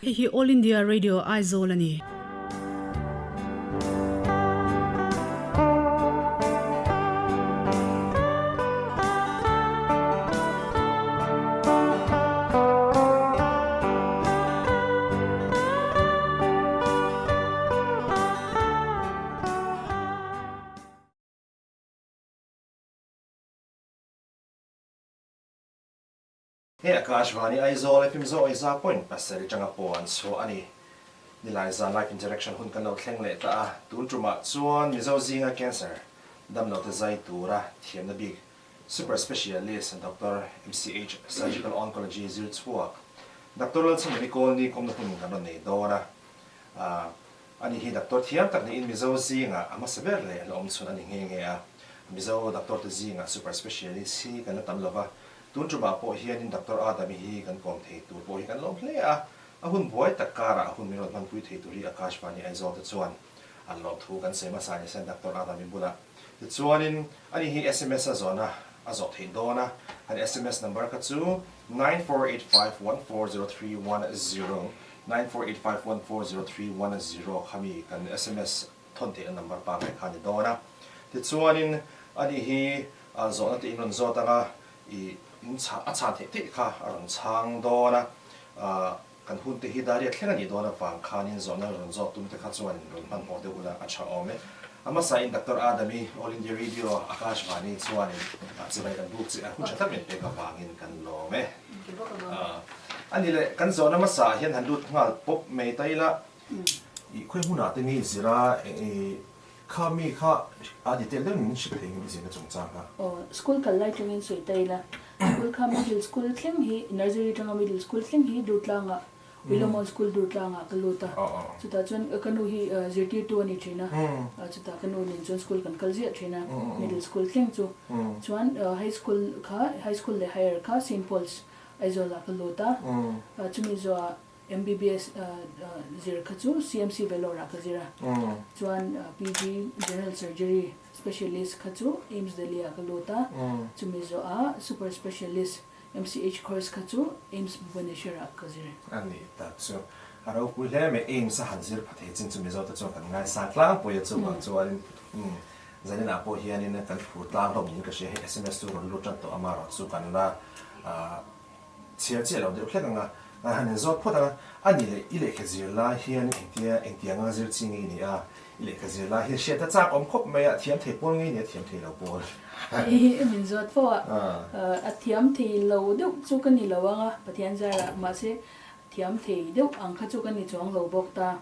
Hei hi All India Radio Aizawl a ni. He Akashvani Aizawl FM zawh Aiza point pasarih atanga puan chhuah a ni. Nilai zan Life Interaction hun kan lo thleng leh ta a, tun tumah chuan Mizo zinga cancer damlote zai tura thiamna bik Super Specialist Doctor MCH Surgical Oncology zir chhuak Doctor Lalchhingami Kawlni kawmna hun kan rawn nei dawn a. Ani hi doctor thiam tak niin Mizo zingah a hmasa ber leh la awm chhun a ni nghe nghe a. Mizo doctor te zingah super specialist hi kan la tam lo va, tun tumah pawh hianin Doctor Adami hi kan kawm thei tur pawh hi kan lawm hle a. A hun buai tak karah a hun min rawn hmanpui thei tur hi Akashvani Aizawl te chuan an lawm thu kan sawi hmasa ni sen Doctor Adami bulah. Tichuanin ani hi sms a zawhna a zawh theih dawn a, an sms number kha chu 9485140310, 9485140310 kha mi kan sms thawn theihna number pangngai kha a ni dawn a. Tichuanin ani hi zawhna te in rawn zawt ang a, i in a chhan theih theih kha a rawn chhang dawn a, kan hun te hi dariat thleng a nih dawn avang khanin zawhna rawn zawt tum te kha chuan rawn hmanhmawh deuh ula a tha awm e. A hmasain Doctor Adami, All India Radio, Akashvani chuanin chibai kan buk che a, hun tha tak min pek avangin kan lawm e. A ni leh, kan zawhna hmasaah hian han lut nghal pawp mai ta ila, i khawi hmunah te nge zira kha mi kha a detail deuhin min hrilh thei ngei zirna chungchang kha. Aw, school kal lai tangin sawi ta ila, school kha middle school thleng hi, nursery tanga middle school thleng hi Durtlangah, Willamon School Durtlangah ka lut a, chutah chuan ka nu hi zirtirtu a ni thin a, chutah ka nu nen chuan school kan kal ziah thin a, middle school thleng chu. Chuan high school kha, high school leh higher kha Saint Paul's Aizawlah ka lut a, chumi zawhah MBBS zir kha chu CMC Vellore-ah ka zir a, chuan PG General Surgery Specialist kha chu AIIMS Delhi-ah ka lut a, chumi zawhah Super Specialist MCH course kha chu AIIMS Bhubaneswar-ah ka zir. A ni tak chu a ropui hle mai, AIIMS a han zir pha thei chin chu Mizo te chuan kan ngaisang tlangpui a, chuvang chuanin zaninah pawh hianin kan phur tlang hlawm niin ka hria, hei sms chu rawn lut tan tawh amaherawh chu kan la Chhiar chiah lo deuh hlek ang a, a han inzawt phawt ang a, a ni leh i lehkha zir lai hian engtia engtiang anga zir chi ngei ni a, i lehkha zir lai hian hriat a chak awm khawp mai a, thiam thei pawl ngei ni a thiam thei lo pawl. Hei min zawt fo a, a thiam thei lo deuh chu ka ni lo ang a, Pathian zarah, mahse thiam thei deuh ang kha chu ka ni chuang lo bawk ta,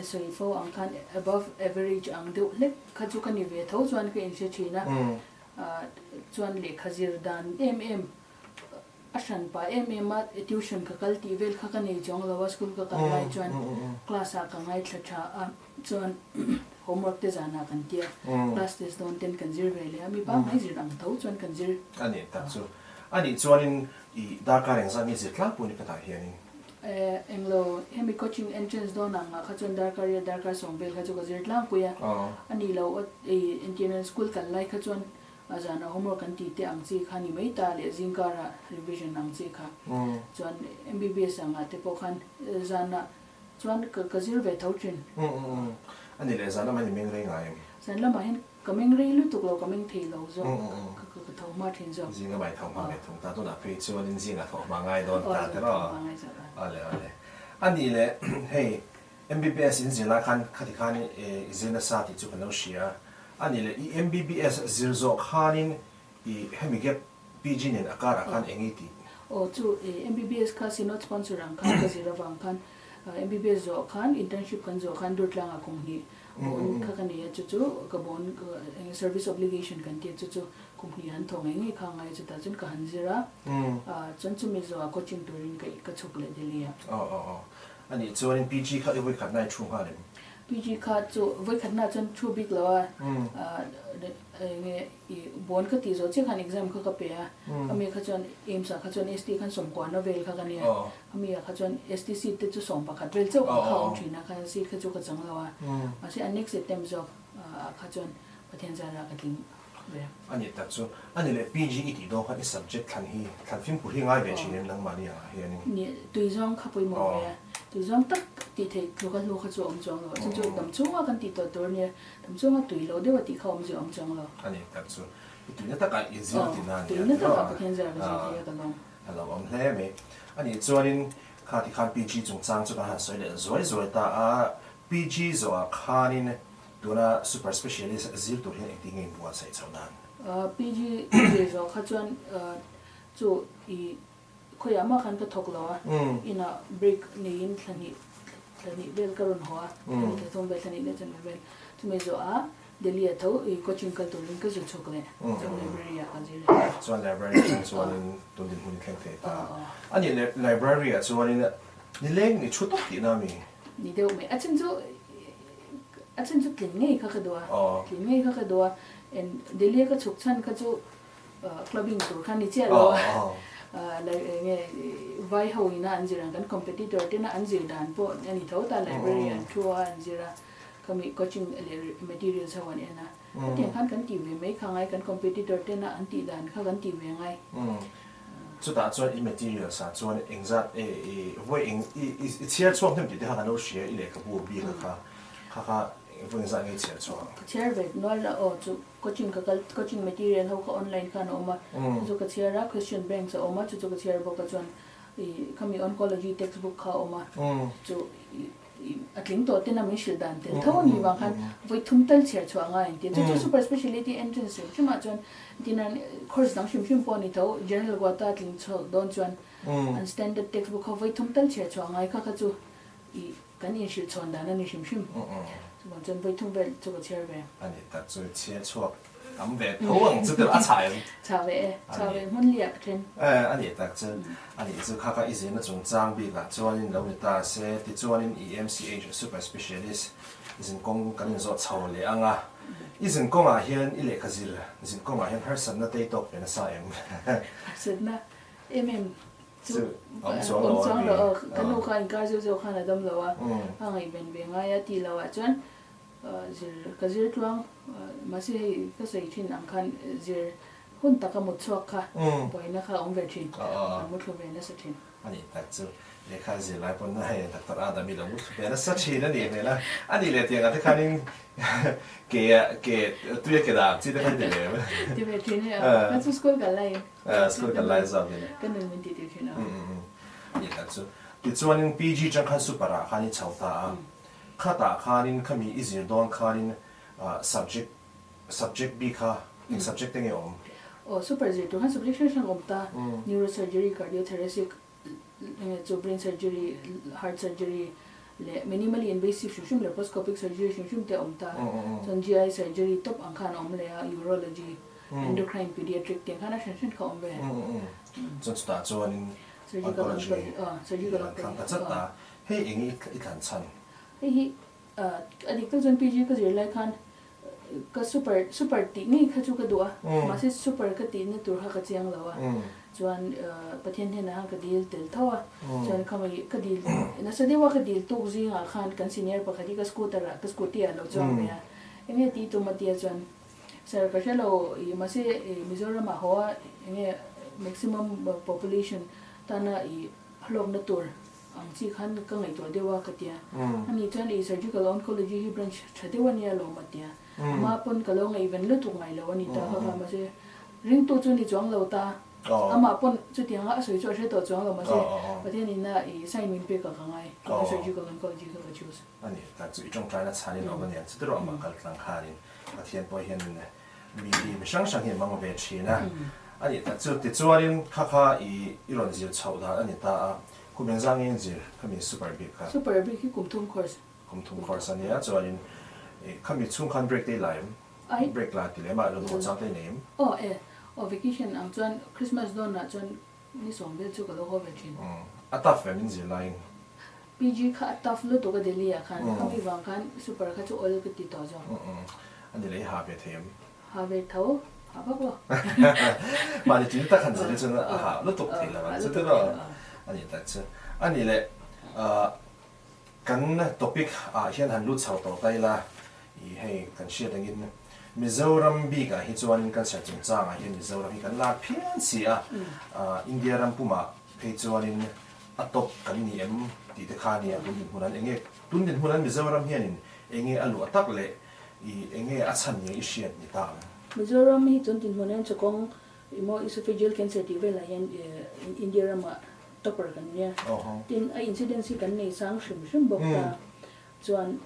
sawi fo ang khan above average ang deuh hlek kha chu ka ni ve tho chuan ka inhre thin a, chuan lehkha zir dan em em A hran pah em em a, tuition ka kal tih vel kha ka nei chuang lo a, school ka kal lai chuan class ah ka ngaithla tha a, chuan homework te zanah kan tia, class test dawn ten kan zir ve leh a, mi pangngai zir ang tho chuan kan zir. A nih tak chu. A nih chuanin i darkar engzah nge zir tlangpui ni ka tah hianin? Englo, hemi coaching entrance dawn ang ah kha chuan darkar riat darkar sawm vel kha chu ka zir tlangpui a, a nih loh entirnan school kal lai kha chuan A zanah homework kan tih te ang chi kha ni mai ta leh zingkarah revision ang chi kha. Chuan MBBS angah te pawh khan zanah chuan ka zir ve tho thin. A ni leh zan lamah hian i meng rei ngai em? Zan lamah hian ka meng rei lutuk lo, ka meng thei lo zawk, ka tho hma thin zawk. Zing lamah i tho hma ve thung ta, tunah phei chuanin zingah tho hma ngai dawn ta te rawh. Awle awle. A ni leh hei MBBS in zir lai khan khati khan i zir nasa tih chu kan lo hria a. A nih leh i MBBS zir zawh khanin i hemi gap PG nen a karah khan eng i tih? Aw chu MBBS kha Synod sponsor ang khan ka zir avang khan MBBS zawh khan internship kan zawh khan Durtlangah kum hnih bon kha ka nei a chu chu ka bon eng service obligation kan tia chu chu kum hnih han thaw ngei ngei kha a ngai a chutah chuan ka han zir a chuan chumi zawhah coaching turin ka chhuk leh Delhi ah. Aw aw aw A nih chuanin PG kha i vawikhatna i thu nghal em? PG kha chu vawikhatna chuan thu bik lo a, enge i bon ka tih zawh chiah khan exam kha ka pe a, khami kha chuan AIIMS ah kha chuan ST khan sawmkuahna vel kha ka nia, khami ah kha chuan ST seat te chu 11 vel chauh ang kha a awm thin a, kha seat kha chu ka chang lo a, mahse a next attempt zawk ah kha chuan Pathian zarah ka tling ve. A nih tak chu, a nih leh PG i tih dawn khan i subject thlan hi, thlan fimkhur hi ngai ve thin em nangmahni angah hianin? Nih, tui zawng kha pawimawh ve a. Tui zawng tak tih theih tluka hlu kha chu a awm chuang lo. A chhan chu dam chunga kan tih tawh tur nia, dam chunga tui lo deuha tih kha awmzia a awm chuang lo. A ni tak chu i tuina takah i zir tihna a nia Tuina takah Pathian zir ka zir thei a ka lawm. A lo awm hle mai. A nih chuanin kha tikhan PG chungchang chu kan han sawi leh zuai zuai ta a, PG zawhah khanin tuna super specialist zir tur hian engtin nge inbuatsaih chhoh dan? PG zir zawh kha chuan chu i Khawiah mah khan ka thawk lo a, inah break neiin thla hnih thla hnih vel ka rawn haw a, thla hnih thla thum vel thla hnih leh chanve vel chumi zawhah Delhi ah tho i coaching kal turin ka zir chhuak leh chuan library ah ka zir leh. Chuan library atang chuanin tun dinhmun i thleng thei ta a ni le, library ah chuanin nileng i thu tawp tihna a mi? Ni deuh mai, a chhan chu a chhan chu tlin ngei kha ka duh a, tlin ngei kha ka duh a, and Delhi a ka chhuk chhan kha chu Clubbing tur kha ni chiah lo a, enge vai ho ina an zir ang kan competitor tena an zir dan pawh a ni tho ta, library an thu a an zir a, khami coaching leh materials ho an en a, hetiang khan kan tih ve mai kha ngai kan competitor tena an tih dan kha kan tih ve ngai. Chutah chuan i materials ah chuan engzat e i vawi eng i chhiar chhuak hnem tih te kha kan lo hria i lehkhabu bik a kha kha kha vawi engzat nge i chhiar chhuak? Ka chhiar ve nual a aw chu Coaching ka kal, coaching material ho kha online khan a awm a, chu chu ka chhiar a, question banks a awm a, chu chu ka chhiar bawk a, chuan ih khami oncology textbook kha a awm a, chu ih a tling tawh ten a min hrilh dan tel tho a nih vang khan vawi thum tal chhiar chhuah a ngai ang tih a, chu chu super speciality entrance hrim hrim ah chuan tinan course dang hrim hrim pawh a ni tho, general quota a tling chhuak dawn chuan an standard textbook kha vawi thum tal chhiar chhuah a ngai kha kha chu ih Kan inhrilh chhawn dan a ni hrim hrim. Chuvang chuan vawi thum vel chu ka chhiar ve. A ni tak chu chhiar chhuak tam ve tho ang chu tirh a chhai em? Chha ve e, chha ve hmun liah ka then. A ni tak chu, a nih chu kha kha i zirna chungchang bikah chuanin lo ni ta se, tichuanin EMCH Super Specialist zinkawng kan inzawh chho leh ang a, i zinkawngah hian i lehkha zir zinkawngah hian harsatna tei tawk ve nasa em? Harsatna em em Chu awm chuang lo aw, ka nu kha inkar zeuh zeuh khan a dam lo a, a ngaihven ve ngai a tih loh ah chuan zir ka zir tluang mahse hei ka sawi thin ang khan zir hun taka mut chhuak kha buaina kha a awm ve thin, a mu thlu ve nasa thin. A nih tak chu lehkha zir lai pawn hei Doctor Adam i lo mu thlu ve nasa thin a nih hmel a, a nih leh tiang ah te khanin ke ke tui a ke dah ang chi te kha i ti ve em? Ti ve thin e a, ka chu school kal laiin. School kan lai zawk in. Ka nun min tih tir thin a. Ni tak chu. Tichuanin PG chang khan super ah khan i chho ta a. Khatah khanin khami i zir dawn khanin subject subject bik kha eng subject te nge awm? Aw super zir tur khan subject hrang hrang awm ta. Neurosurgery, cardiothoracic, enge chu brain surgery, heart surgery leh minimally invasive hrim hrim laparoscopic surgery hrim hrim te a awm ta. Chuan GI surgery tawp ang khan a awm leh a, urology. Endocrine pediatric tiang khan a hran hran kha awm ve. Chuan chutah chuanin oncology surgical oncology thlang ta chat a, hei eng i thlan chhan? Hei hi a dik tak chuan PG ka zir lai khan ka super super tih ngei kha chu ka duh a, mahse super ka tihna tur kha ka chiang lo a, chuan Pathian hnenah khan ka dil tel tho a, chuan khami ka dil nasa deuha ka dil tuk zingah khan kan senior pakhat hi ka scooter ah ka scooty ah a lo chuang ve a, enge tih tum a tia chuan Sir ka hre lo i mahse i Mizoram ah haw a enge maximum population tana i hlawkna tur ang chi khan ka ngaihtuah deuh a ka tia. Ani chuan i surgical oncology hi branch tha deuh ania lawm a tia. Ama pawn ka lo ngaihven lutuk ngai lo a ni ta kha kha mahse ringtu chu ni chuang lo ta. Amah pawn chutianga a sawi chu a hre tawh chuang lo mahse Pathian ina i sign min pek a ka ngai surgical oncology kha ka choose. A ni, tak chu i tawngtaina chhanin awm a ni ang chu tiraw amah kal tlang khanin Pathian pawh hian mi hi mi hrang hrang hi a hmang ve thin a. A ni, tak chu tichuanin kha kha i i rawn zir chhoh dan a ni ta a, kum engzah nge in zir khami super bik kha? Super bik hi kum thum course. Kum thum course a nia, chuanin khami chhung khan break te i la em? Ai. Break la ti lem a, lo duh chang te i nei em? Aw e, aw vacation ang chuan Christmas dawnah chuan Ni sawm vel chu ka lo haw ve thin. A tough ve min zir laiin. PG kha a tough lutuk a Delhi ah khan. Khami vang khan super kha chu awl ka ti tawh zawk. A ni leh i ha ve thei em? Ha ve tho, ha vak lo. Mahni tui tak han zir hi chuan a ha lutuk thei lo ang chu tiraw? A ni tak chu. A ni leh kan topic ah hian han lut chho tawh ta ila i hei kan hriat angin Mizoram bikah hi chuanin cancer chungchangah hian Mizoram hi kan lar phian si a, India ram pumah phei chuanin a top kan ni em tih te kha a nia tun dinhmun an enge tun dinhmun an Mizoram hianin enge a luah tak leh i enge a chhan nge i hriat ni ta ang. Mizoram hi tun dinhmun hian chawkawng emaw esophageal cancer tih velah hian India ramah topper kan nia. Tin a incidence hi kan nei sang hrim hrim bawk ta. Chuan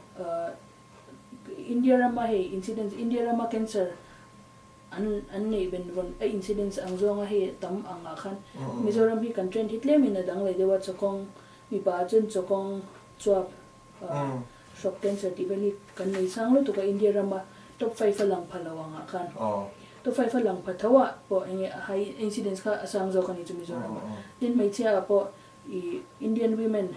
India rama hei incidence India rama cancer an an neih ben vawn a incidence ang zawnga hei tam ang ah khan Mizoram hi kan trend hi tlemin a dang leh deuh a chawkawng mipa ah chuan chawkawng chuap hrawk cancer tih vel hi kan nei sang lutuk a India rama top 5 a lang pha lo ang ah khan top 5 a lang pha tho ah pawh enge a high incidence kha a sang zawk a ni chu Mizoram ah tin hmeichhia ah pawh I Indian women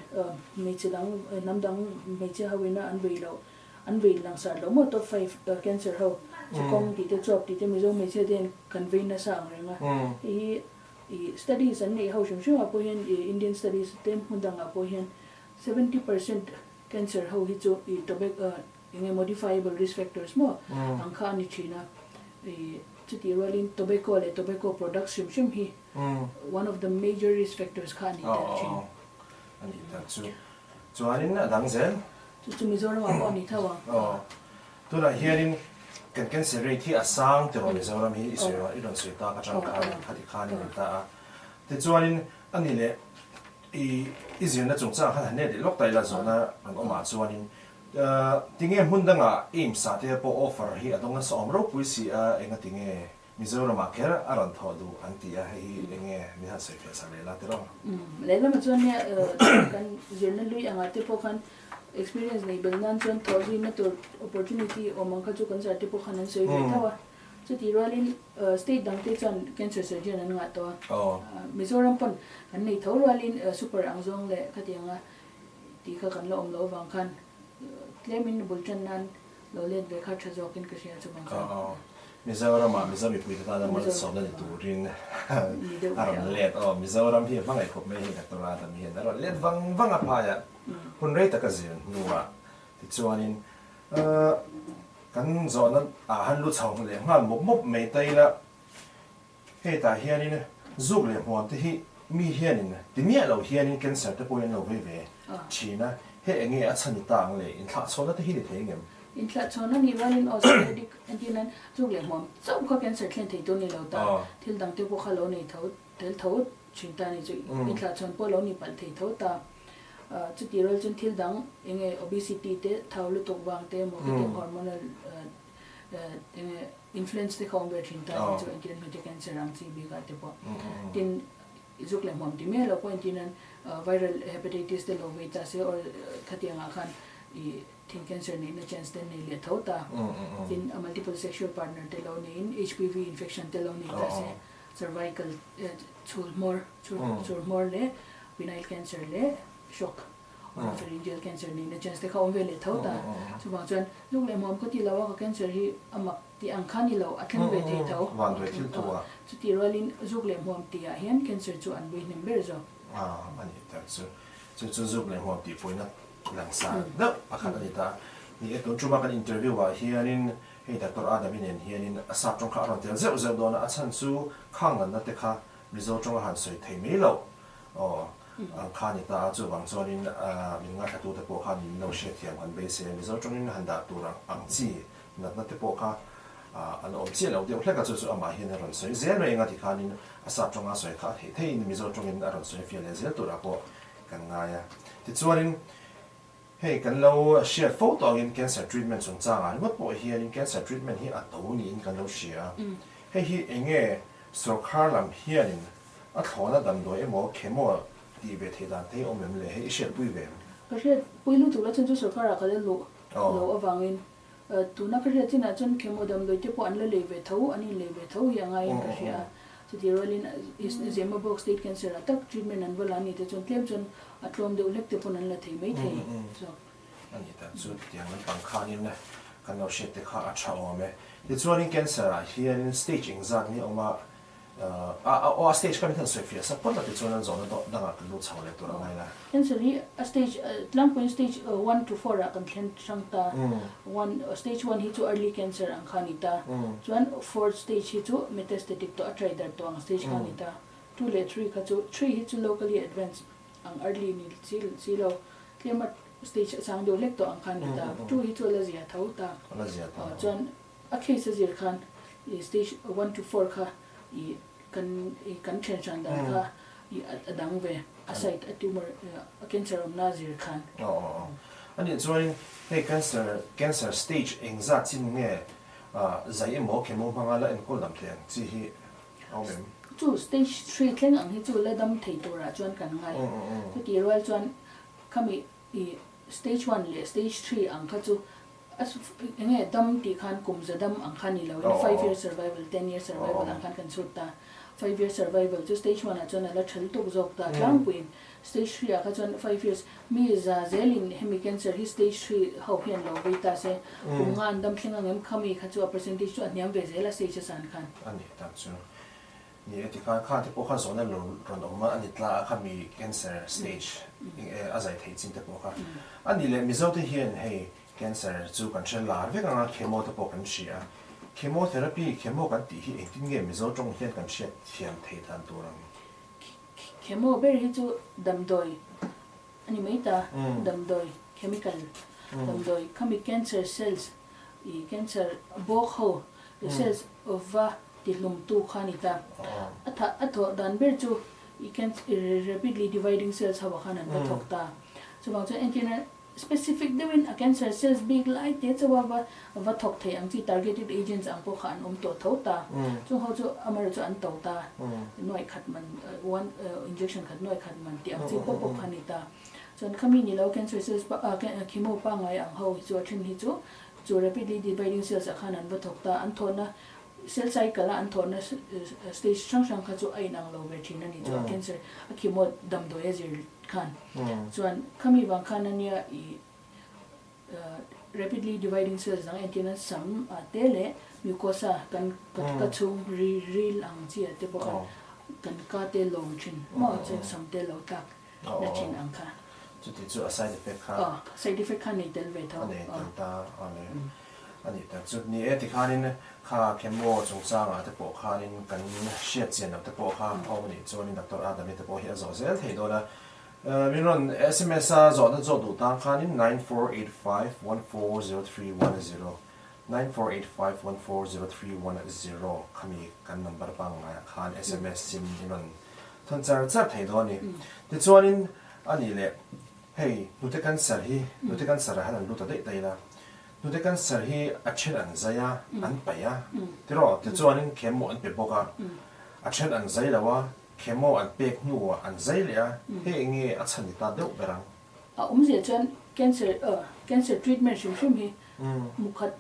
hmeichhe dang hnam dang hmeichhe ho ina an vei loh an vei langsar loh maw top 5 cancer ho chukawng tih te chuap tih te Mizo hmeichhia te hian kan vei nasa ang reng a hei hi i studies an neih ho hrim hrim ah pawh hian i Indian studies te hmun dang ah pawh hian 70% cancer ho hi chu i tobacco enge modifiable risk factors maw ang kha a ni thin a i chutih rualin tobacco leh tobacco products hrim hrim hi One of the major risk factors kha a ni tel thin. A nih tak chu. Chuanin a dang zel. Chu chu Mizoram ah pawh a ni tho ang. Aw. Tunah hianin kan cancer rate hi a sang tiraw Mizoram hi i sawi i rawn sawi tak atang khan khati khan i ni ta a. Tichuanin a ni leh i i zirna chungchang khan han let leh lawk ta ila zawhna rawn awmah chuanin tinge hmun dangah AIMS ah te pawh offer hi a dawng nasa awm ropui si a engatinge Mizoramah kher a rawn thawh duh an ti a, hei hi eng nge min han sawi fiah sak leh la tiraw? Lehlamah chuan nia kan zirna lui angah te pawh khan experience nei bel nan chuan thawh zuina tur opportunity awm ang kha chu kan zar te pawh khan an sawi ve tho a. Chutih rualin state dang te chuan cancer surgeon an ngah tawh a, Mizoram pawn kan nei tho rualin super ang zawng leh khatianga tih kha kan la awm loh avang khan tlemin bul tan nan Lo let ve kha tha zawkin ka hria chuvang chuan. Mizoramah Mizo mipuite tana malsawmna ni turin a rawn let aw. Mizoram hi a hmangaih khawp mai hei Doctor Adam hian a rawn let vang vang a phaiah hun rei taka zir hnuah tichuanin kan zawhna ah han lu chho leh nghal mawp mawp mai ta ila hetah hianin zuk leh hmuam te hi mi hianin ti miah lo hianin cancer te pawhin an lo vei ve thin a, hei eng nge a chhan ni ta ang le, inthlahchhawnna te hi ni thei engem? Inthlahchhawnna nih rualin aw sporadic entirnan zuk leh hmuam chauh kha cancer thlen thei tur ni lo ta, thil dang te pawh kha lo nei tho tel tho thin ta ni chu inthlahchhawn pawh lo ni palh thei tho ta. Chutih rual chuan thil dang eng nge obesity te thau lutuk vang te emaw khitiang hormonal eng nge influence te kha awm ve thin ta ni chu entirnan hmeichhe cancer ang chi bikah te pawh tin zuk leh hmuam ti mai lo pawh entirnan viral hepatitis te lo vei ta se or khatiang ah khan ih thin cancer neihna chance te nei leh tho ta tin a multiple sexual partner te lo neiin HPV infection te lo nei ta se cervical chhul hmawr chhul hmawr leh penile cancer leh shock Oropharyngeal cancer neihna chance te kha awm ve leh tho ta. Chuvang chuan luk leh hmuam ka ti lo a, ka cancer hi a mak tih ang kha ni lo, a thleng ve thei tho. Vanduai thil tu a. Chutih rualin zuk leh hmuam tihah hian cancer chu an vui hnem ber zawk. A ni tak chu. Chu chu zuk leh hmuam tih pawina langsar deuh pakhat a ni ta. Ni e, tun tuma kan interview ah hianin hei Doctor Adami nen hianin a sap tawng kha a rawn tel zeuh zeuh dawn a, a chhan chu khang natna te kha Mizo tawng a han sawi thei mai loh. Aw, ang kha ni ta a, chuvang chuanin min ngaithlatute pawh khan min lo hriatthiam kan beisei a, Mizo tawngin han dah tur ang chi natna te pawh kha an awm chiah lo deuh hlek a, chu chu amah hian a rawn sawi zel mai eng a tikhanin a sap tawnga sawi kha a theih theihin Mizo tawngin a rawn sawi fiah leh zel turah pawh kan ngai a. Tichuanin hei kan lo hriat fo tawh angin cancer treatment chungchangah ringawt pawh hianin cancer treatment hi a to niin kan lo hria a, hei hi eng nge sawrkhar lam hianin A thlawna damdawi emaw chemo tih ve theih dan te hi awm em le? Hei i hriatpui ve em? Ka hriatpui lutuk la chuan chu sorkarah ka la luh lo avangin tuna ka hriat chinah chuan chemo damdawi te pawh an la lei ve tho, an inlei ve tho hi a ngaiin ka hria a. Chutih rualin Zemabawk State Cancer ah tak treatment an va la ni te chuan tlem chuan a tlawm deuh hlek te pawn an la thei mai thei zawk. A ni tak chu tiang lampang khanin kan lo hriat te kha a tha awm e. Tichuanin cancer ah hianin stage engzat nge awm a, A aw stage kha min han sawi fiah sak phawt la tichuan an zawhna dangah kan lut chho leh tur a ngai la. Cancer hi a stage tlangpuiin stage 1 to 4 ah kan thlen hrang ta. One stage 1 hi chu early cancer ang kha a ni ta. Chuan fourth stage hi chu metastatic tawh a try darh tawh ang stage kha a ni ta. 2 leh 3 kha chu 3 hi chu locally advanced. ang early ni chi chi lo tlem a stage a sang deuh hlek tawh ang khan ni ta 2 hi chu a la zia tho ta chuan a case a zir khan i stage 1 to 4 kha i kan i kan then hran dan kha i a dang ve a site a tumor a cancer awmna a zir khan. Aw aw aw. Anih chuanin hei cancer cancer stage engzat chin nge zai emaw chemo hmanga la enkawl dam thei ang chi hi a awm em? Chu stage 3 thleng ang hi chu la dam thei turah chuan kan ngai. Chutih rual chuan khami i stage 1 leh stage 3 ang kha chu a enge dam tih khan kum za dam ang kha ni loin 5 year survival, 10 year survival ang khan kan chhut ta. 5 year survival chu stage 1 ah chuan a la thal tuk zawk ta tlangpuiin stage 3 ah kha chuan 5 years mi za zelin hemi cancer hi stage 3 ho hian lo vei ta se kum nga an dam thleng ang em khami kha chu a percentage chu a hniam ve zel a stage a san khan. A ni tak chu. Ni e tikhan kha te pawh kha zawhna lo rawn awm a, a ni tla a khami cancer stage a zai theih chin te pawh kha. A nih leh Mizo te hian hei cancer chu kan hre lar vek ang a, chemo te pawh kan hria a. Chemotherapy, chemo kan tih hi engtin nge Mizo tawng hian kan hriat thiam theih dan tur ang? Chemo ber hi chu damdawi a ni mai ta, damdawi, chemical damdawi khami cancer cells i cancer bawk ho cells va tihlum tu kha a ni ta. A thah a thawh dan ber chu i rapidly dividing cells ho ah khan an va thawk ta. Chuvang chuan entirna specific deuhin a cancer cells bik lai te chauha va va thawk thei ang chi targeted agents ang pawh kha an awm tawh tho ta. Chung ho chu amaherawhchu an to ta. Nuaih khat man one injection khat nuaih khat man tih ang chi pawp pawp kha a ni ta. Chuan khami ni lo cancer cells chemo pangngai ang ho hi chu a then hi chu chu rapidly dividing cells ah khan an va thawk ta. An thawhna cell cycle a an thawhna stage hrang hrang kha chu a inang lo ve thin a ni chu a cancer a chemo damdawi a zir khan. Chuan khami vang khan ania i rapidly dividing cells dang entirna sam ah te leh mucosa kan ka chhung ri ril ang chi ah te pawh khan kan ka te lawng thin maw chuan sam te lo tlak na thin ang kha. Chuti chu a side effect kha. Aw, side effect kha nei tel ve tho. A nei tel ta a le. A nih tak chu ni e tikhanin kha chemo chungchangah te pawh khanin kan hriat chian loh te pawh kha a awm a nih chuanin Doctor Adam-i te pawh hi a zawh zel thei dawn a. Min rawn sms a zawhna zawh duh tan khanin 9485140310, 9485140310 khami kan number pangngaiah khan sms in i rawn thawn char char thei dawn a ni. Tichuanin a nih leh hei hnute cancer hi hnute cancer ah hian an lut ta daih daih ila Hnute cancer hi a then an zai a, an paih a, tiraw? Tichuanin chemo an pe bawk a, a then an zai lo a, chemo an pek hnuah an zai leh a, hei eng nge a chhan ni ta deuh ber ang? A awmzia chuan cancer cancer treatment hrim hrim hi mukhat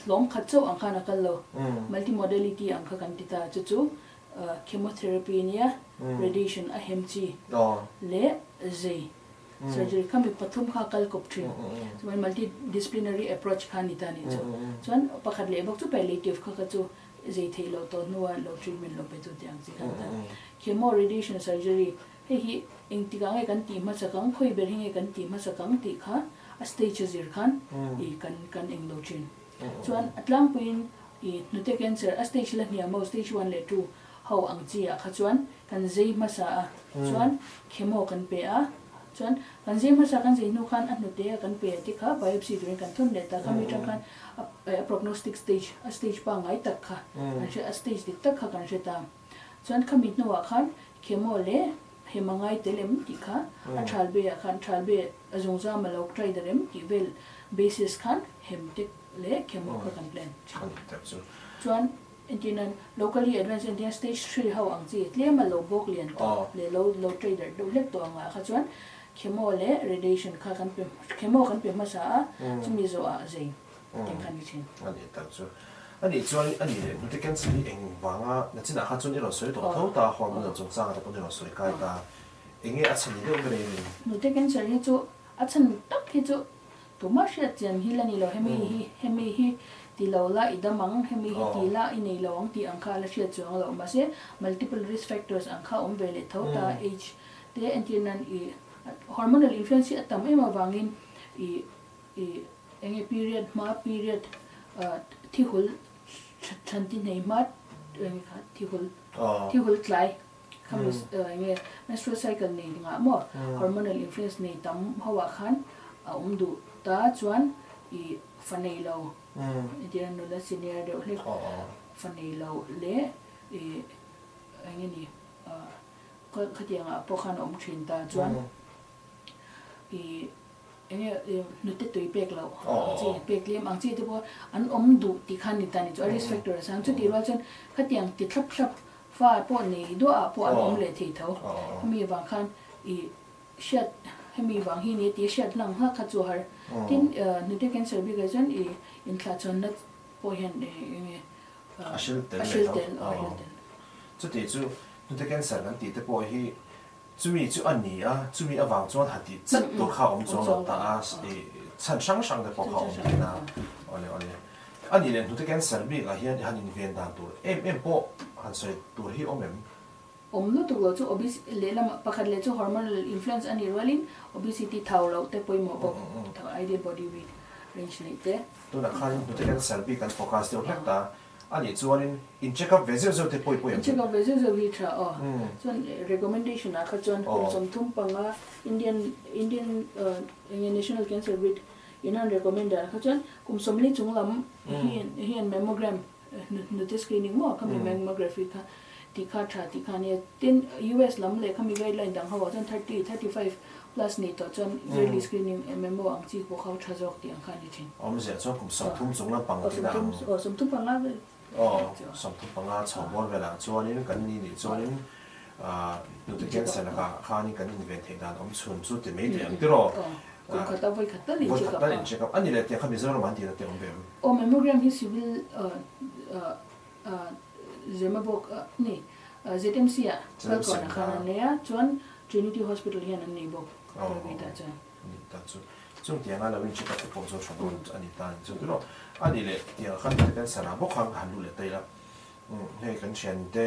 hlawm khat chauh ang khan a kal lo, multimodality ang kha kan ti ta, chu chu chemotherapy nia, radiation a hem chi leh zei Surgery kha mi pathum kha a kal kawp thin. Chuan multi disciplinary approach kha a ni ta a nih chu. Chuan pakhat leh bawk chu palliative kha kha chu zei theih loh tawh hnua lo treatment lo pe tu tih ang chi kha a ni ta. Chemo radiation surgery hei hi engtikah nge kan tih hmasak ang, khawi ber hi nge kan tih hmasak ang tih kha a stage a zir khan i kan kan eng lo thin. Chuan a tlangpuiin i hnute cancer a stage la hniam ho stage 1 leh 2 ho ang chi ah kha chuan kan zei hmasa a, chuan chemo kan pe a, chuan kan zei hmasa kan zei hnu khan a hnute a kan pe te kha biopsy turin kan thawn leh ta, khami atang khan a prognostic stage, a stage pangngai tak kha kan hre, a stage dik tak kha kan hre ta, chuan khami hnuah khan chemo leh hema ngai tel em tih kha a thal be ah khan thal be a zungzam a lo try dar em tih vel basis khan hem te leh chemo kha kan plan thin. Chuan Entirnan, locally advanced entirna stage 3 ho ang chi tlem a lo bawk lian tawh leh lo lo trader deuh hlek tawh angah kha chuan chemo leh radiation kha kan pe chemo kan pe hmasa a, chumi zawh ah zei teng kha ni thin. A nih tak chu. A nih chuan a nih leh hnute cancer hi eng vanga nachinah kha chuan i rawn sawi tawh tho ta, hormonal chungchangah te pawn i rawn sawi kai ta. Eng nge a chhan ni deuh ber em? Hnute cancer hi chu a chhan tak hi chu Tuma hriat chian hi la ni lo, hemi hi hemi hi ti lo la i dam ang, hemi hi ti la i nei lo ang tih ang kha a la hriat chuang lo. Mahse, multiple risk factors ang kha awm ve leh tho ta, age te entir nan i hormonal influence hi a tam em avangin i i eng nge period hma period thi hul than ti hnei hma eng nge kha thi hul thi hul tlai. Khami enge menstrual cycle nei ngah maw hormonal influence nei tam ho ah khan a awm duh ta chuan i fa nei lo entir a nula senior deuh hlek fa nei lo leh i enge ni khatiang ah pawh khan a awm thin ta chuan i enge hnute tui pek loh ang chi pek tlem ang chi te pawh an awm duh tih khan ni ta ni chu a risk factor a sang chutih rual chuan khatiang ti thlap thlap Fa pawh nei duah ah pawh an awm leh thei tho. Hemi vang khan i hriat hemi vang hi ni tih hriat hlang nghak kha chu a har. Tin, hnute cancer bik ah chuan i inthlahchhawnna pawh hian eng nge a hril tel a hril tel a hril tel. Chuti chu hnute cancer kan tih te pawh hi chumi chu a ni a, chumi avang chuan ha tih chat tur kha a awm chuang lo ta a, i chhan hrang hrang te pawh kha a awm thin a. Awle awle. A nih leh hnute cancer bik ah hian i han inven dan tur em em pawh han sawi tur hi awm em? Awm lutuk lo chu obesity lehlamah pakhat leh chu hormonal influence a nih rualin obesity thau loh te pawimawh bawk, thau ideal body weight range neih te. Tunah khanin hnute cancer bik kan focus deuh hlek ta a nih chuanin in check up ve zeuh zeuh te pawi pawi ang chu. In check up ve zeuh zeuh hi tha aw. Chuan recommendation ah kha chuan kum 35 Indian Indian enge National Cancer Rate In an recommend dan kha chuan kum 40 chung lam hian mammogram hnute screening maw khami mammography kha tih kha tha tih kha a nia. Tin, US lam leh khami guideline dang ho ah chuan 30, 35 plus nei tawh chuan yearly screening mammo ang chi pawh kha tha zawk tih ang kha a ni thin. Awmzia chuan kum 30 chung lam pang tina ang. Aw, 35 vel. Aw, 35 chho bawr velah chuanin kan ni nih chuanin hnute cancer lakah khanin kan inven theih dan awm chhun chu ti mai teh ang tiraw? Kum khat a vawi khat tal in check up a. Check up a ni leh tiang kha Mizoram an tihna te awm ve em? Aw mammogram hi civil Zemabawk ni ZMC ah Kalkawn ah khan an nei a chuan Trinity Hospital hian an nei bawk private ah chuan. Ni ta chu chung tiang a lo in check up te pawh chu tha dawn a ni ta ni chu tiraw a ni leh tiang khan hnute cancer ah bawk khan ka han lut leh ta ila hei kan thian te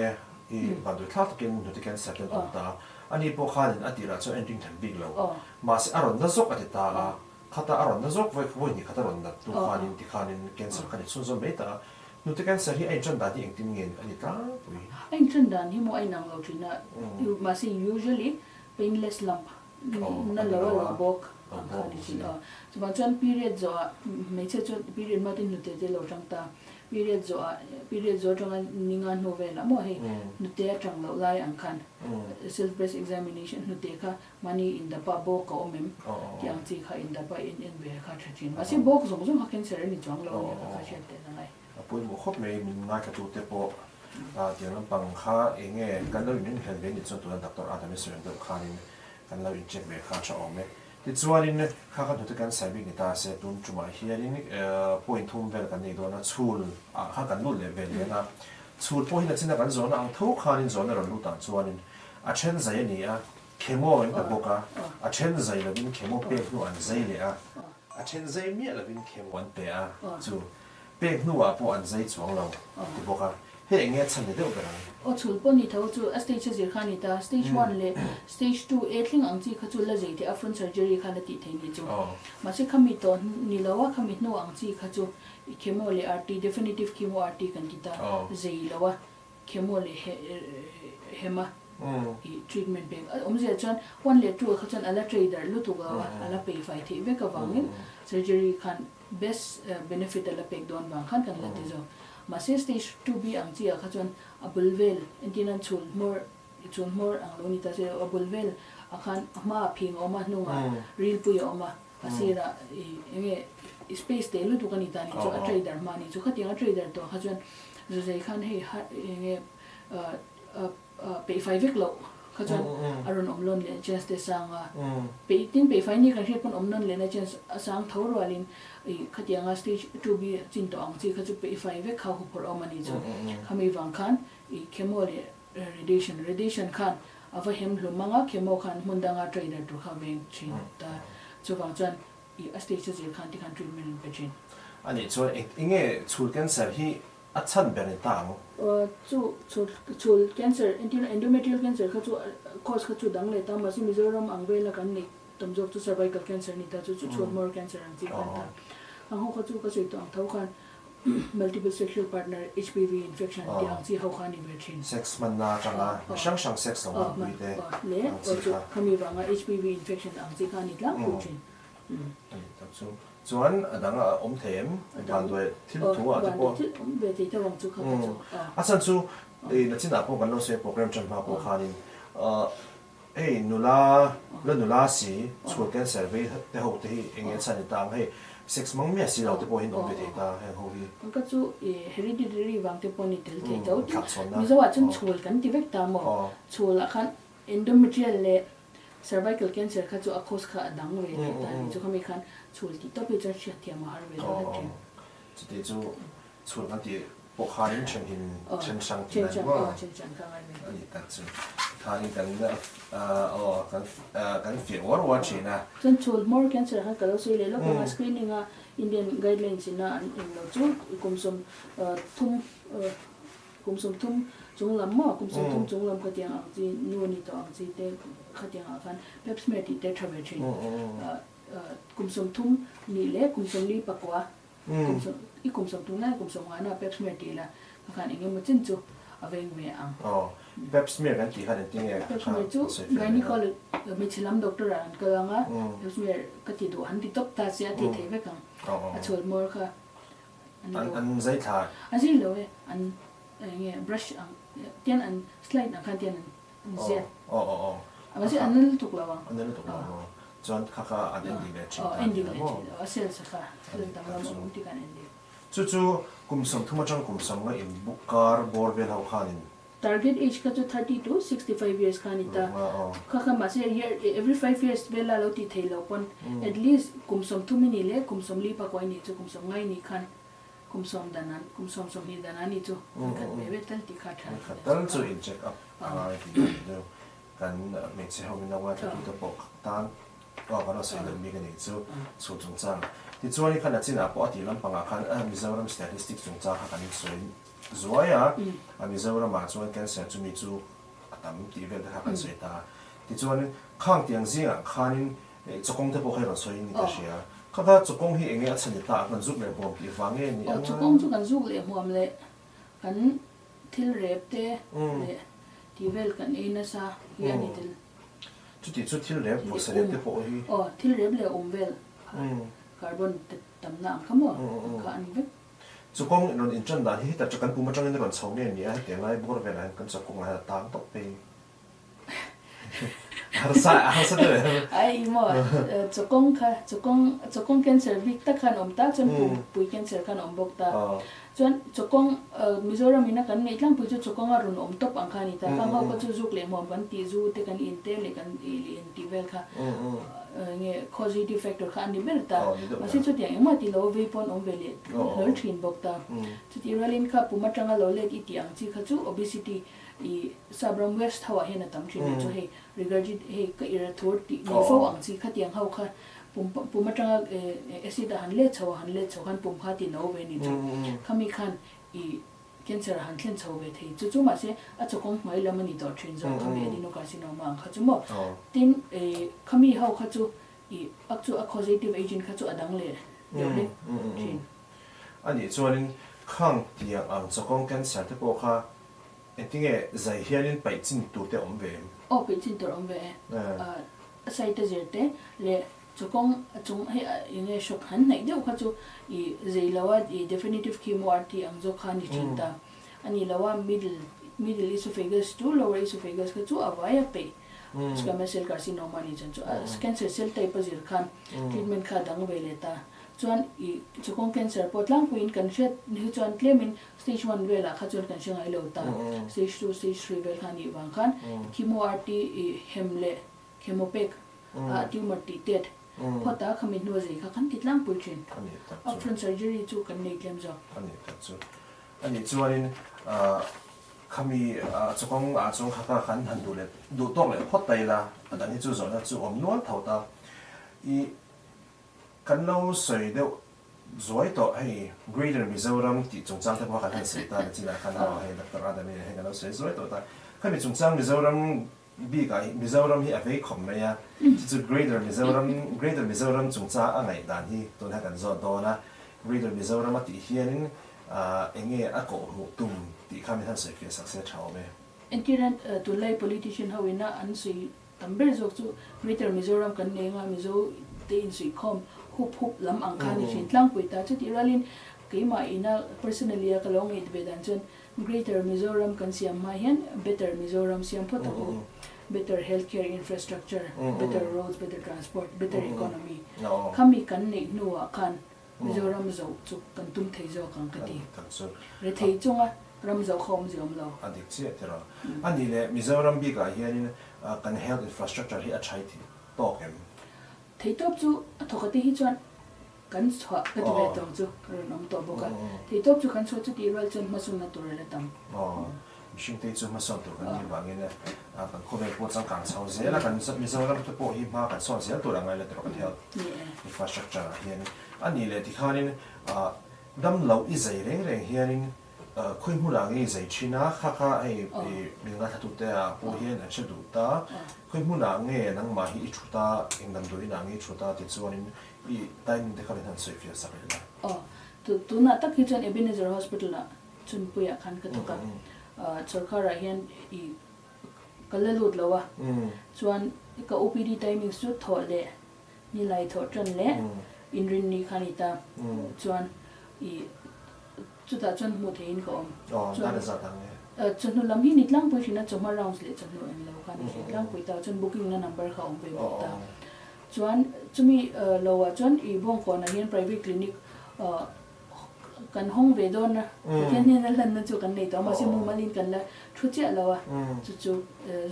i vanduai thlak takin hnute cancer te an awm ta a ani pawh khanin a tirah chuan en ring than bik lo mahse a rawn na zawk a ti ta a khata a rawn na zawk vawi vawi hnih khat a rawn nat hnu khanin tikhanin cancer kha ni chhunzawm mai ta a hnute cancer hi a inṭan dan hi engtin nge a ni tlangpui. A inṭan dan hi maw a inang lo ṭhin a mahse usually painless lump na lo a lo bawk ang kha a ni thin a. Chuvang chuan period zawhah hmeichhia chuan period hma te hnute te lo tang ta, period zawhah period zawh atanga ni nga hnu velah maw hei hnute a tang loh lai ang khan self breast examination hnute kha mahni indapa bawk a awm em tih ang chi kha indapa in en ve kha tha thin. Mahse bawk zawng zawng kha cancer a ni chuang lo a nia kha kha hriat tel a ngai. A pawimawh khawp mai min ngaithlatute pawh tiang lampang kha eng nge kan lo inrinhlel ve nih chuan tuna Doctor Adam-i sawi ang deuh khanin kan lo incheck ve kha a tha awm e. Tichuanin kha kan hnute kan sai bik ni ta se tun tumah hianin point thum vel kan nei dawn a, chhul ah khan kan lut leh ve leng a, chhul pawh hi nachina kan zawhna ang tho khanin zawhna rawn lut ah chuanin a then zai a ni a, chemo an pe bawk a, a then zai lovin chemo pek hnu an zai leh a, a then zai miah lovin chemo an pe a chu. Pek hnuah pawh an zai chuang lo ti bawk a, hei eng nge chhan ni deuh ber ang? Aw chhul pawh ni tho chu a stage a zir kha a ni ta, stage one leh stage 2 A thleng ang chi kha chu la zei theih a front surgery khan a tih theih ni chu. Mahse khami tawh ni lo a, khami hnu ang chi kha chu chemo leh RT, definitive chemo RT kan ti ta, zei lo a, chemo leh hema i treatment pek a awmzia chuan one leh two ah kha chuan a la trader lutuk lo a, a la pei fai theih vek avangin surgery khan Best benefit a la pek dawn vang khan kan la ti zawk. Mahse stage 2B ang chi ah kha chuan a bul vel entir nan chhul hmawr chhul hmawr ang lo ni ta se a bul vel ah khan a hma ah phing a awm a hnungah ril pui a awm a a sirah ih eng nge space te lutuk a ni ta ni chu a trader hma a ni chu khatiang a trader tawh kha chuan zuzei khan hei eng nge Peihfai vek loh kha chuan a rawn awm lawn leh chance te sang a, peih tin peihfai ni kan hriat pawn awm nawn lehna chance a sang tho rualin ih khatianga stage 2B chin tawh ang chi kha chu peihfai vek kha huphurh awm a ni chu. Khami vang khan ih chemo leh radiation, radiation khan a va hem hlum ang a, chemo khan hmun danga trader tur kha veng thin ta. Chuvang chuan ih a stage a zir khan tikhan treatment an pe thin. A nih chuan eng nge chhul cancer hi A chhan ber ni ta ang. Chu chhul chhul cancer entirna endometrial cancer kha chu cause kha chu dang leh ta mahse Mizoram ang vela kan neih tam zawk chu cervical cancer ni ta chu chu chhul hmawr cancer ang chi khan ta. Ang ho kha chu ka sawi tawh ang tho khan Multiple sexual partner HPV infection tih ang chi ho kha a ni ve thin. Sex hmanna atanga mi hrang hrang sex lo hmanpui te ang chi kha. Khami vanga HPV infection ang chi kha a ni tlangpui thin. A ni tak chu. Chuan a dang a awm thei em? Vanduai thil thu ah te pawh. Vanduai thil awm ve thei tho ang chu kha kha chu. A chhan chu nachinah pawh kan lo sawi program tan hma pawh khanin hei nula la nula si chhul cancer vei te ho te hi eng nge chhan ni ta ang hei sex mang miah si lo te pawh hi an awm ve thei ta heng ho hi. Ang ka chu hereditary vang te pawh ni tel thei tho tin Mizo ah chuan chhul kan ti vek ta maw chhul ah khan endometrial leh cervical cancer kha chu a cause kha a dang ve leh ta a ni chu khami khan chhul tih tawp hi chuan hriatthiam a har ve lo hlek thin. Chuti chu Chhun kan tih pawh khanin then hin then hrang tih lai maw? A nih tak chu. Khanin kan aw kan kan fiah uar uar thin a. Chuan chhul hmawr cancer khan ka lo sawi leh lawk ang a, screening a Indian guidelines ina an eng lo chu kum 30 kum 30 chung lam maw kum 30 chung lam khatiang ang chi nu ni tawh ang chi te khatiang ah khan pap smear tih te tha ve thin. Kum 30 nih leh kum 49 Kum sawm, i kum 30 lai kum 50 na pap smear tih la ka khan eng emaw chin chu a veng ve ang. Aw, pap smear kan tih khan engtin nge Pap smear chu gynecologist hmeichhe lam doctor ah an kal ang a, pap smear ka ti duh han ti tawp ta se a ti thei vek ang. A chhual hmawr kha an lo. An zai thla. A zai lo e, an eng nge brush ang tian an slide ang khan tian an An ziat. Aw aw aw. A mahse an la lutuk lo ang. An la lutuk lo ang. Chuan kha kha an en dik leh thin ta. En dik leh thin. A cells kha thil danglam a awm tih kha an en dik. Chu chu kum 30 atang kum 50 in book kar bawr vel ho khanin. Target age kha chu 30 to 65 years kha a ni ta. Kha kha mahse year every 5 years vela lo tih theih loh pawn at least kum 30 i nih leh kum 40 pakua i nih chu kum 50 i nih khan Kum sawm dan an, kum sawm sawmhnih dan an nih chu an khat ve ve tal tih kha a tha. An khat tal chu in check up a ngai tih a ni deuh. Kan hmeichhe ho in lo ngaithla tute pawh tan aw kan rawn sawi deuh bik a nih chu chhul chungchang. Tichuan i khan a chinah pawh a tih lampangah khan Mizoram statistics chungchang kha kan sawi zuai a, a Mizoramah chuan cancer chumi chu a tam tih vel te kha kan sawi ta a. Tichuan khang tiang zingah khanin Chawkawng te pawh kha i rawn sawi in ka hria. Kha kha chawkawng hi enge a chhan ni ta a, kan zuk leh hmuam tih vang nge ni ang a? Chawkawng chu kan zuk leh hmuam leh kan thil rep te leh tih vel kan ei nasa hi a ni tel. Chuti chu thil rep vawsa rep te pawh hi? Aw, thil rep leh um vel kha carbon te tamna ang kha maw kha a ni vek. Chawkawng rawn inṭan dan hi heta kan pum aṭangin a rawn chho nge ni a, hetiang lai bawr velah hian kan chawkawng ah hian a tang tawp phei. Harsa harsa deuh em? Ai maw chawkawng kha chawkawng chawkawng cancer bik tak khan awm ta chuan pumpui cancer khan awm bawk ta. Chuan chawkawng Mizoram ina kan ngaih tlangpui chu chawkawng a rawn awm tawp ang kha a ni ta. Khang ho kha chu zuk leh hmuam kan tih zu te kan in te leh kan in tih vel kha nge causative factor kha a ni ber ta. Mahse chutiang engmah tih lo vei pawn awm ve leh hlawl thin bawk ta. Chutih rualin kha pum atanga lo let i tih ang chi kha chu obesity I Sabram West ho ah hian a tam thin leh chu hei regurgit hei ka ir a thur tih nei fo ang chi khatiang ho kha pum pum atanga acid a han let chho a han let chho khan pum kha ti no ve ni chu khami khan i cancer a han thlen chho ve thei chu chu mahse a chawkawng hnuai lam a ni tawh thin zawk khami adenocarcinoma ang kha chu maw tin khami ho kha chu i ak chu a causative agent kha chu a dang leh deuh hlek thin. A nih chuanin khang tiang ang chawkawng cancer te pawh kha Engtinge zai hianin paih chin tur te awm ve em? Aw paih chin tur awm ve e. A sai te zir te leh chawkawng a chung hei enge hrawk han hnaih deuh kha chu i zei lo a i definitive chemo RT ang zawk kha a ni thin ta. A ni lo a middle middle esophagus to lower esophagus kha chu a vai a peih squamous cell carcinoma a ni chuan chu a cancer cell type a zir khan treatment kha a dang ve leh ta. Chuan i chawkawng cancer pawh tlangpuiin kan hriat hi chuan tlemin Stage one velah kha chuan kan hre ngai lo ta. Stage two, stage three vel kha a nih vang khan chemo RT i hem leh chemo pek a tumor tih tet phawt a khami hnu a zei kha kan ti tlangpui thin. Upfront surgery chu kan nei tlem zawk. A nih tak chu. A nih chuanin khami chawkawng ah chuan kha kha kan han duh leh duh tawk leh phawt ta ila a dang hi chu zawhna chu awm nual tho ta. I kan lo sawi deuh Zuai tawh hei Greater Mizoram tih chungchang te pawh kha kan han sawi ta nachinah khan aw hei Doctor Adam i hei kan lo sawi zuai tawh ta. Khami chungchang Mizoram bikah hi Mizoram hi a vei khawp mai a, chu chu Greater Mizoram Greater Mizoram chungchang a ngaih dan hi tun kha kan zawt dawn a. Greater Mizoram a tih hianin. Eng nge a kawhhmuh tum tih kha min han sawi fiah sak se tha awm e. Entirna, Tunlai politician ho ina an sawi tam ber zawk chu Greater Mizoram kan nei anga Mizo te insuihkhawm hup hup lam ang kha ni thin tlangpui ta. Chutih rualin keimah ina personally a ka lo ngaih ve dan chuan Greater Mizoram kan siam hma hian Better Mizoram siam phawt ang u. Better healthcare infrastructure, better roads, better transport, better economy khami kan neih hnuah khan Mizoram zoh chu kan tum thei zawk ang ka ti. Rethei chunga ram zoh kha awmzia awm lo. A dik chiah tiraw. A nih leh Mizoram bikah hianin kan health infrastructure hi a tha i tawk em? Thei tawp chu a thawk ate hi chuan kan chhuah ka ti ve tawng chu ka rawn awm tawh bawk a. Thei tawp chu kan chhuah chu tih rual chuan hmasawnna tur a la tam. Mihring te chu hmasawn tur kan nih vangin kan khawvel pawh changkang chho zel a, kan Mizoram te pawh hi hma kan sawn zel tur a ngai la tur kan health infrastructure ah hian a nih leh tikhanin damloh i zai reng reng hianin khawi hmunah nge i zai thin a, kha kha hei min ngaithlatute ah pawh hian an hre duh ta, khawi hmunah nge nangmah hi i thut a, eng damdawiin ah nge i thut a tichuanin i timing te kha min han sawi fiah sak leh la. Aw, tunah tak hi chuan Ebenezer Hospital ah Chunpuiah khan ka thawk a, sawrkarah hian i ka la lut lo a, chuan ka OPD timings chu thawh leh nilai thawh tan leh inrinni kha a ni ta, chuan i chutah chuan hmuh theihin ka awm. Chuan chawhnu lam hi ni tlangpui thin a, chawhma rounds leh chawhnu eng lo kha a ni thin tlangpui ta, chuan booking na number kha a awm ve bawk ta. Chuan chumi loah chuan i Bawngkawnah hian private clinic Kan hawng ve dawn a, Pathian hnena hlanna chu kan nei tawh a, mahse mumalin kan la thu chiah lo a, chu chu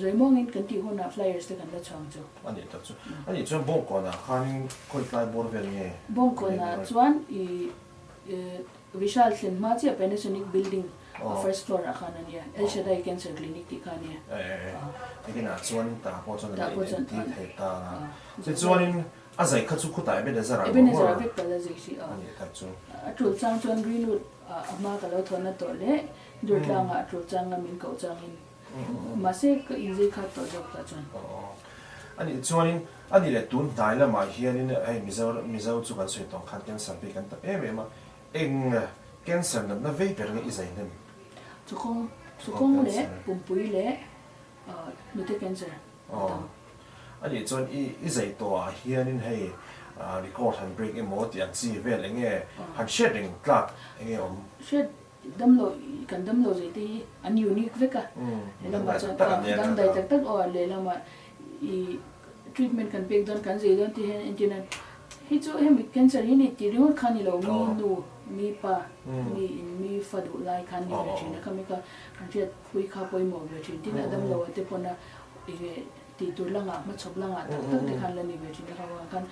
zawimawngin kan tih hunah flyers te kan la chhuang chu. A nih tak chu. A nih chuan Bawngkawnah khanin khawi tlai bawr vel nge? Bawngkawnah chuan i Vishal thlen hma chiah Panasonic building a first floor ah khan a nia, El Shaddai Cancer Clinic tih kha a nia. Ekinah chuan tah pawh chuan an la inentir thei ta a. Tichuanin A zai kha chu khutah Ebenezer ah Ebenezer ah vek kal a zai hrih a. A nih tak chu. A tul chang chuan Greenwood ah a hma ka lo thawn a tawh leh Durtlang ah a tul chang a min koh changin mahse ka inzai khat tawh zawk tah chuan. Aw. A nih chuanin a nih leh tun hnai lamah hianin hei Mizo Mizo chu kan sawi tawng khan cancer bik an tam em em a, eng cancer natna vei ber nge i zai hnem? Chukawng chukawng leh pumpui leh hnute cancer a tam. A nih chuan i i zai tawhah hianin hei record han break emaw tih ang chi vel eng nge han hriat reng tlak eng nge awm? Hriat damlo kan damlo zai te hi an unique vek a, lehlamah chuan dangdai tak tak aw lehlamah i treatment kan pek dawn kan zai dawn tih hian entir nan hei chu hemi cancer hi ni tih ringawt kha ni lo mi nu mi pa mi in mi fa duh lai khan ni ve thin a khami kha kan hriat pui kha pawimawh ve thin tin a damlo a te pawn a enge Tih tur langah hmachhawp langah tak tak te khan la ni ve thin a kha khan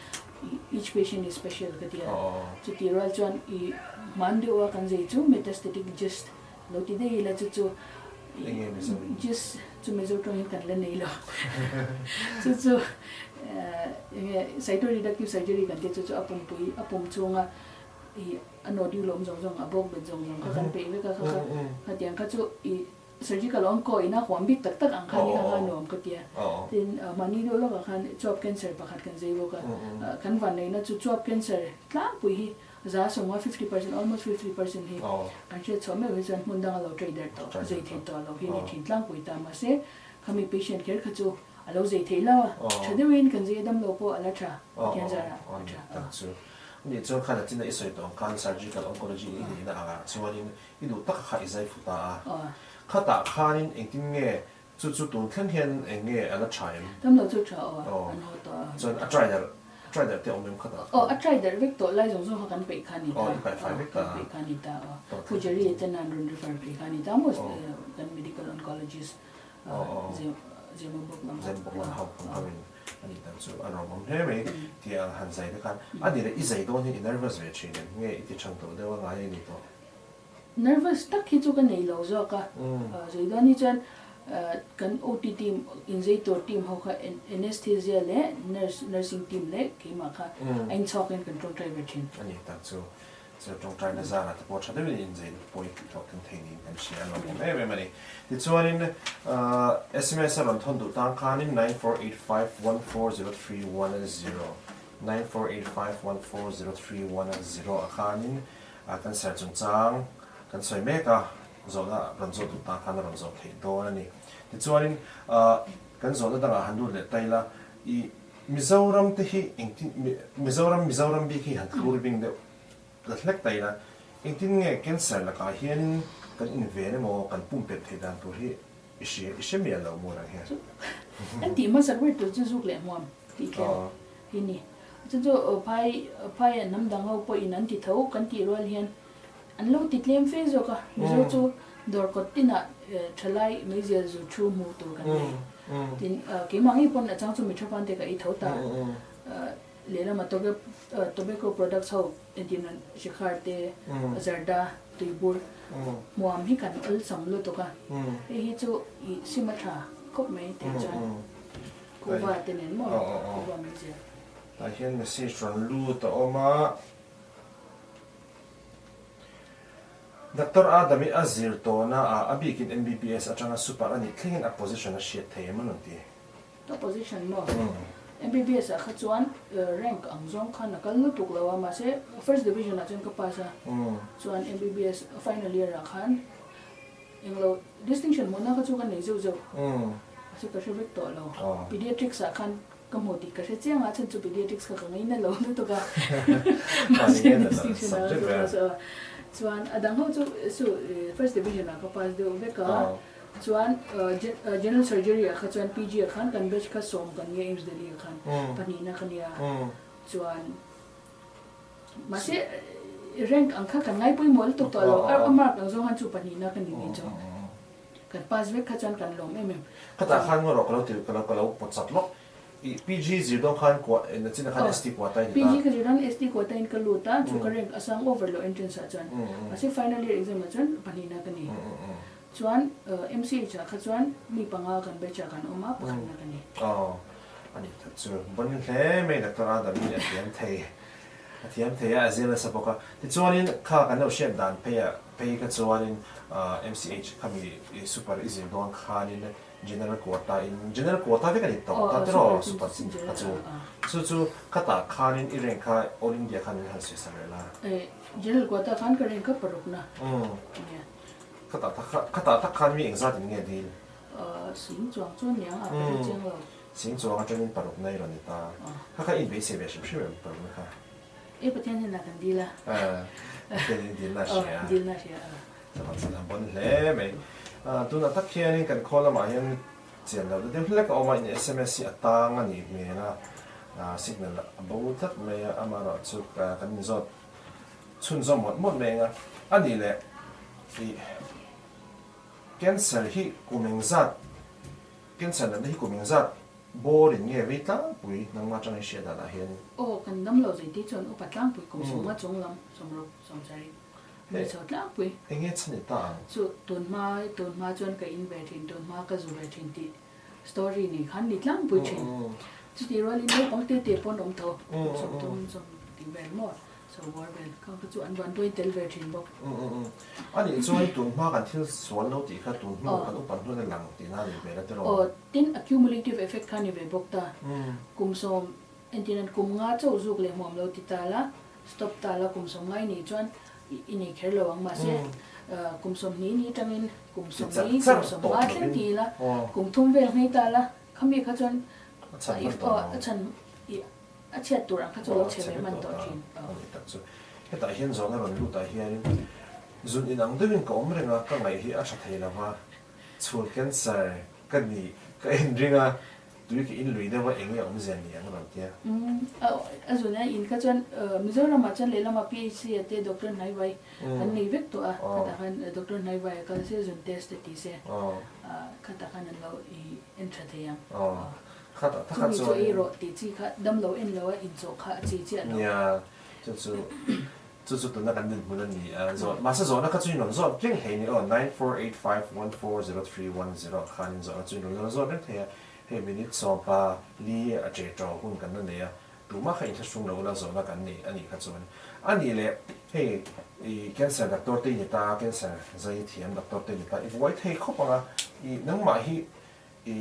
each patient is special ka ti a, chutih rual chuan i hman deuh a kan zei chu metastatic gist lo ti daih ila chu chu gist chu Mizo tawngin kan la nei lo chu chu enge cytoreductive surgery kan tia chu chu a pumpui a pum chhunga i a nodule awm zawng zawng a bawk bet zawng zawng kha kan peih vek a kha kha khatiang kha chu i Surgical awm ko ina huam bik tak tak ang khan i kha kha nuam ka ti a. Tin, mahni deuh lawkah khan chuap cancer pakhat kan zei bawk a. Kan vanneihna chu chuap cancer tlangpui hi 50%, 50%, almost 50% hi kan hriat chhuah meuh hi chuan hmun danga lo trei der tawh, zei thei tawh lo hi a ni thin tlangpui ta. Mahse, khami patient kher kha chu a lo zei thei lo a, tha deuhin kan zei a dam lo pawh a la tha, Pathian zarah a tha. Ani chuan khan a china i sawi tawh ang khan surgical oncology i nihna angah chuanin I duh tak kha i zai fu ta a. Khatah khanin engtin nge chu chu tun thleng hian eng nge a la tha em? Tam lo chu tha aw, an haw tawh a. Chuan a try darh, try darh te a awm em khatah khan? Aw, a try darh vek tawh lai zawng zawng kha kan peih kha a ni ta. Aw, i paih fai vek ta. Kan peih kha a ni ta aw. Pu Jerry te nan rawn refer peih kha a ni ta maw kan medical oncologist Zemabawk lam. Zemabawk lam ho ang khamin a nih dan chu a rawm awm hle mai tih ang han zai te khan. A ni leh i zai dawn hian i nervous ve thin em? Nge i ti chang tawh deuh a ngai a ni tawh? Nervous tak hi chu ka nei lo zawk a, Zeidan hi chuan kan OT team, inzei tur team ho kha anesthesia leh nurse, nursing team leh keimah kha a inchhawkin kan tawngtai ve thin. A ni tak chu, chu tawngtaina zarah te pawh tha deuhin inzeina te pawh i tih hlawhtling thei niin kan hria a lawmawm em em a ni. Tichuanin sms a rawn thawn duh tang khanin 9485140310, 9485140310 a khanin Cancer chungchang Kan sawi mek a, zawhna rawn zawh duh ta khan a rawn zawh theih dawn a ni. Tichuanin ah kan zawhna dangah han lut leh ta ila, i Mizoram te hi engtin Mizoram Mizoram bik hi han thlur bing deuh la hlek ta ila, engtin nge cancer lakah hianin kan inven emaw kan pumpelh theih dan tur hi i hria i hre miah lo maw nang hian? Chu an tih hmasa ber tur chu zuk leh hmuam tih tlem hi ni. Chu chu phai phai a hnam dang ho pawhin an ti tho kan tih rual hian An lo ti tlem fe zawk a, Mizo chu dawr kawt tinah thalai meizial zu thu hmuh tur kan nei. Tin, keimah ngei pawn a chang chu mi tha te ka ei tho ta. Lehlam a tobacco products ho entirna shikhar te, zarda, tuibur hmuam hi kan awlsam lutuk a. Hei hi chu i sim a tha khawp mai tih chuan kuhva te nen maw kuhva meizial. Tah hian message rawn lut a awm a. Doctor Adam-i a zir tawhna ah a bikin MBBS atanga super a nih thlengin a position a hriat thei em a rawn ti. Ka position maw? MBBS ah kha chuan rank ang zawng khan a kal lutuk lo a, mahse first division ah chuan ka pass a, chuan MBBS final year ah khan englo distinction hmuhna kha chu ka nei zeuh zeuh, mahse ka hre vek tawh lo. Pediatrics ah khan Ka hmu tih ka hre chiang a, chhan chu pediatrics kha ka ngaina lo lutuk a, mahse distinction a ka pass a, chuan a dang ho chu su first division ah ka pass deuh vek a, chuan general surgery ah kha chuan PG ah khan kan batch kha sawm kan nia AIMS Delhi ah khan pahnihna ka nia, chuan mahse rank ang kha kan ngaipawimawh lutuk tawh lo, a mark ang zawng khan chu pahnihna ka ni ngei chu. Kan pass vek kha chuan kan lawm em em. Khatah khan ngaw rawh ka lo ti ka lo ka lo pawt chak lawk. I PG zir dawn khan kua na chin ah khan ST quota in i ta. PG ka zir dawn ST quota in ka lut a, chu ka rank a sang over lo entrance ah chuan. Mahse final year exam ah chuan pahnihna ka ni. Chuan MCH ah kha chuan mi panga kan batch ah kan awm a, pakhatna ka ni. Aw a nih tak chu. Bon hle mai Doctor Adam hi a thiam thei a thiam thei a, a zir nasa bawk a. Tichuanin kha kan lo hriat dan phei ah Phei kha chuanin MCH khami super i zir dawn khanin General Quota in General Quota vek a ni tawh ta tiraw super kha chu. Chu chu khatah khanin i rank kha All India khan min han sawi sak reh la. General Quota khan ka rank kha parukna a nia. Khatah khatah tak khan mi engzat in nge dil? Sing chuang chuan niang a ka hre chiang lo. Sing chuang atangin parukna i rawn ni ta. Kha kha i inbeisei ve hrim hrim em parukna kha? E Pathian hian a kan dil a. Pathian in dilna a hria. Aw, dilna a hria a. Chuan chuan a bon hle mai. Tunah tak hianin kan khaw lamah hian chian lohna deuh hlek a awm a, in sms hi a tang a nih hmel a, signal a bo tlat mai a, amaherawhchu kan inzawt chhunzawm mawlh mawlh mai ang a. A nih leh ih cancer hi kum engzat, cancer natna hi kum engzat Bawr in nge vei tlangpui nangmah atanga i hriat danah hian. Aw, kan dam lo zei tih chuan upa tlangpui kum sawmnga chung lam sawmruk sawmsarih hmei chho tlangpui. Enge chhan i ta ang? Chu tun hma tun hma chuan ka in ve thin tun hma ka zu ve thin tih story nei khan ni tlangpui thin. Chutih rualin naupang te te pawn awm tho sawmthum sawm tih vel maw? So war vel kha kha chu an van tuai tel ve thin bawk. A nih chuan tun hma kan thil sual lo tih kha tun hnu kan upat hnuin a lang tihna a ni hmel a tiraw? Aw, tin accumulative effect kha a ni ve bawk ta. Kum sawm, entir nan kum nga chauh zuk leh hmuam lo ti ta la, stop ta la kum sawm ngai nih chuan i nei kher lo ang. Mahse kum sawmhnih ni tangin kum sawmli, kum sawm nga thleng ti ila, kum thum vel nghei ta la, khami kha chuan a chhan i A chhiat tur ang kha chu lo chhe ve hman tawh thin. A ni tak chu. Hetah hian zawhna rawn lut ah hianin zun in ang deuhin ka awm reng a, ka ngaih hi a tha thei lo va, chhul cancer ka nih ka inring a, tui ka in lui deuh a eng nge awmzia ni ang rawn tia. A zun a in kha chuan Mizoram ah chuan lehlamah PHC a te Doctor Hnaivai kan nei vek tawh a, khatah khan Doctor Hnaivai a kal se zun test te ti se, khatah khan an lo en tha thei ang. Khatah takah Chumi chu ei rawh tih chi kha dam lo en lo a inchawh kha a chi chiah lo. Nia, chu chu chu chu tuna kan dinhmun a ni a, zawh mahse zawhna kha chu in rawn zawt reng thei ni aw, 9485140310 ah khan in zawhna chu in rawn zawt reng thei a, hei minute sawmpa li a che ṭo hun kan la nei a, tumah kha inthlahrung lo ula zawhna kan nei a nih kha chuan a nih leh hei i cancer doctor te i ni ta, cancer zai thiam doctor te i ni ta, i buai thei khawp ang a, i nangmah hi i.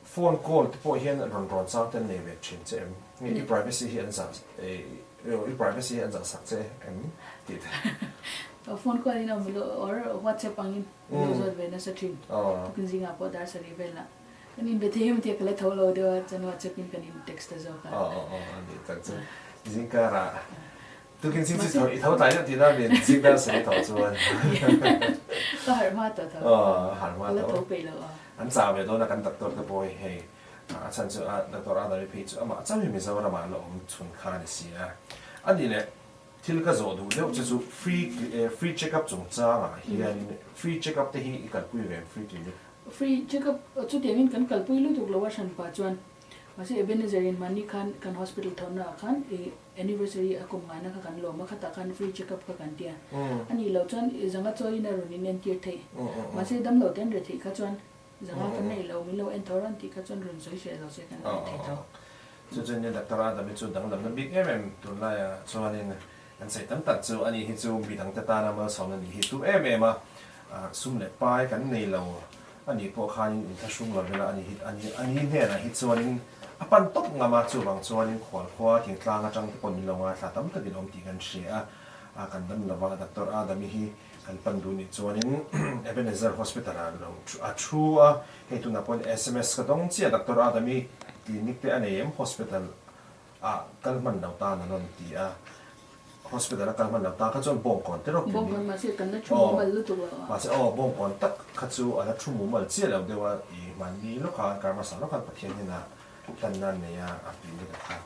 Phone call te pawh hian rawn rawn chang te an nei ve thin che em? Nge i privacy hi an zah i privacy hi an zah sak che em tih te. Phone call in awm lo or WhatsApp angin min lo zawt ve nasa thin. Tukin zingah pawh dar sarih velah kan inbe thei em tia ka la tho lo deuh a chuan WhatsApp in kan in text ta zawk a. Aw aw aw a nih tak chu zingkarah Tukin zing chu i tho tlai deuh tihna min zing dar sarih tho chuan. Ka harh hma tawh tho. Aw harh hma tawh. La tho peih lo a. An chau ve dawn a kan doctor te pawh hi hei a chhan chu a doctor Adami phei chu amah chauh hi Mizoram ah la awm chhun kha a ni si a. A nih leh thil ka zawh duh deuh che chu free free check up chungchang ah hian free check up te hi i kalpui ve em free clinic? Free check up chutiangin kan kalpui lutuk lo a hranpa chuan Mahse Ebenezer in mahni khan kan hospital thawhna ah khan i anniversary a kum ngaina kha kan lawm a, khatah khan free check up kha kan tia. A nih loh chuan i zanga chawiin a rawn in entir theih. Mahse damlo te an re theih kha chuan zanga kan neih lo min lo en tho rawn tih kha chuan rawn sawi hreh lo se kan en thei tho. Chu chuan nia Doctor Adam hi chu danglamna bik em em tunlaiah chuanin kan sawi tam tak chu ani hi chu midangte tana malsawmna nih hi tum em em a, sum leh pai kan nei lo. Ani pawh khanin inthlahrung lo ila ani hi ani ani hnenah hi chuanin a pan tawp ngam a, chuvang chuanin khualkhua thingtlang atang te pawh min lo ngaithla tam takin awm tih kan hria a, a kan dam lo va, Doctor Adami hi kan pan duh nih chuanin Ebenezer Hospital ah lo a thu a, hei tunah pawhin sms ka dawng chiah Doctor Adami clinic te a nei em hospital ah kal hman lo tan an rawn ti a, Hospital a kal hman lo ta kha chuan bawngkawn te rawk tih ni. Bawngkawn mahse kan la thu mumal lutuk lo a. Mahse aw bawngkawn tak kha chu a la thu mumal chiah lo deuh a, i hmanni lawk a karma sang lawk khan Pathian hian a hlanna an nei a, a clinic a kha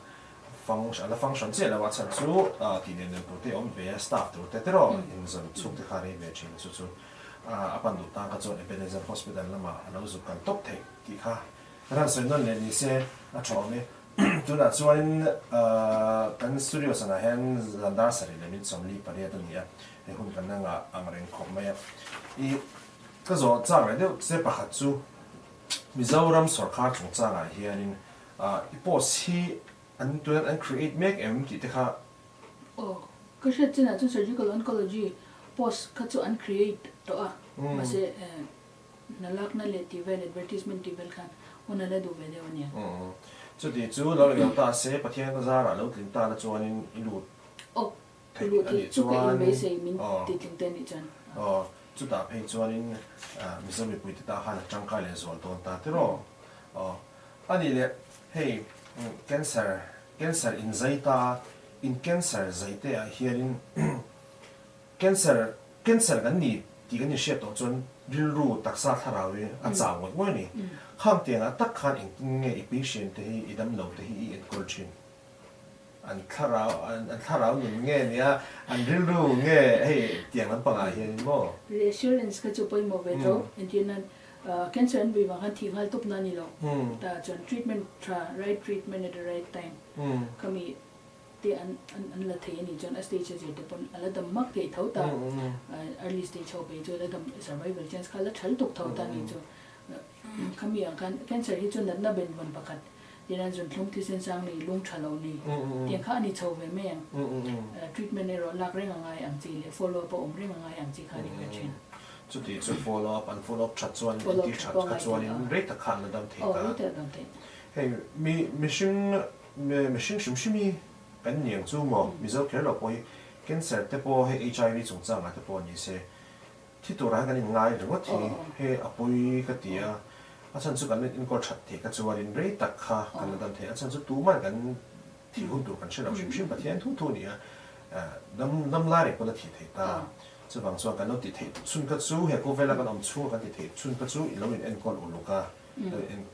function a la function chiah lo a, chhan chu tih leh nen tur te awm ve a, staff tur te te rawh inzawn chhuk te kha rei ve thin a, chu chu a pan duh ta kha chuan Ebenezer Hospital lamah a lo zuk kal tawp theih tih kha kan han sawi nawn leh ni se a tha awm e. Tunah chuanin kan studio sanah hian zan dar sarih leh min 48 a ni a, hei hun kan la ngah ang reng khawp mai a. I ka zawh chak leh deuh che pakhat chu Mizoram sawrkar chungchangah hianin i post hi an tuan an create mek em tih te kha. Aw, ka hriat chinah chuan surgical oncology post kha chu an create tawh a, mahse Hna lakna leh tih vel, advertisement tih vel khan hun a la duh ve deuh a nia. Chuti chu lo eng lo ta se, Pathian ka zarah lo tling ta la chuanin i lut Aw, ka lut hi chu ka inbeisei min ti tling te anih chuan. Aw, chutah phei chuanin Mizo mipuite ta khan a tangkai leh zual dawn ta tiraw? Aw, anih leh hei cancer, cancer inzai ta, in cancer zai te ah hianin Cancer, Cancer kan ni tih kan inhriat tawh chuan rilru, taksa, thlarau hi a chau ngawih ngawih a ni. Khang tiangah tak khan engtin nge i patient te hi, i damlo te hi i enkawl thin? An thlarau, an thlarau nun nge nia, an rilru nge hei tiang lampangah hianin maw? Reassurance kha chu pawimawh ve tho. Entir nan cancer an vui vang khan thih nghal tawp na a ni lo. Tah chuan treatment tha, right treatment at the right time khami te an an la thei a nih chuan a stage a zir te pawn a la dam mak theih tho ta, early stage ho phei chu a la dam survival chance kha a la thal tuk tho ta a nih chu. Khami ang khan cancer hi chu natna benvawn pakhat tihian zunthlum thisen sang nei lung tha lo nei tiang kha a ni chho ve mai ang. Treatment erawh lak reng a ngai ang chi leh follow up a awm reng a ngai ang chi kha a ni ve thin. Chuti chu follow up an follow up that chuan inti that kha chuanin rei tak kha an la dam thei ta. Aw rei tak a dam thei. Hei mi mihring Mihring hrim hrim hi kan ni ang chu maw? Mizo kher lo pawh hi cancer te pawh hei HIV chungchangah te pawh ni se thi turah hian kan inngai ringawt hi hei a pawi ka ti a, a chhan chu kan enkawl that theih ka chuanin rei tak kha kan la dam thei a, a chhan chu tuman kan thih hun tur kan hre lo hrim hrim Pathian thu thu a ni a, dam dam lai reng pawn a thih theih ta, chuvang chuan kan lo tih theih chhun kha chu he khawvela kan awm chhunga kan tih theih chhun kha chu i lo in enkawl uluk a, lo in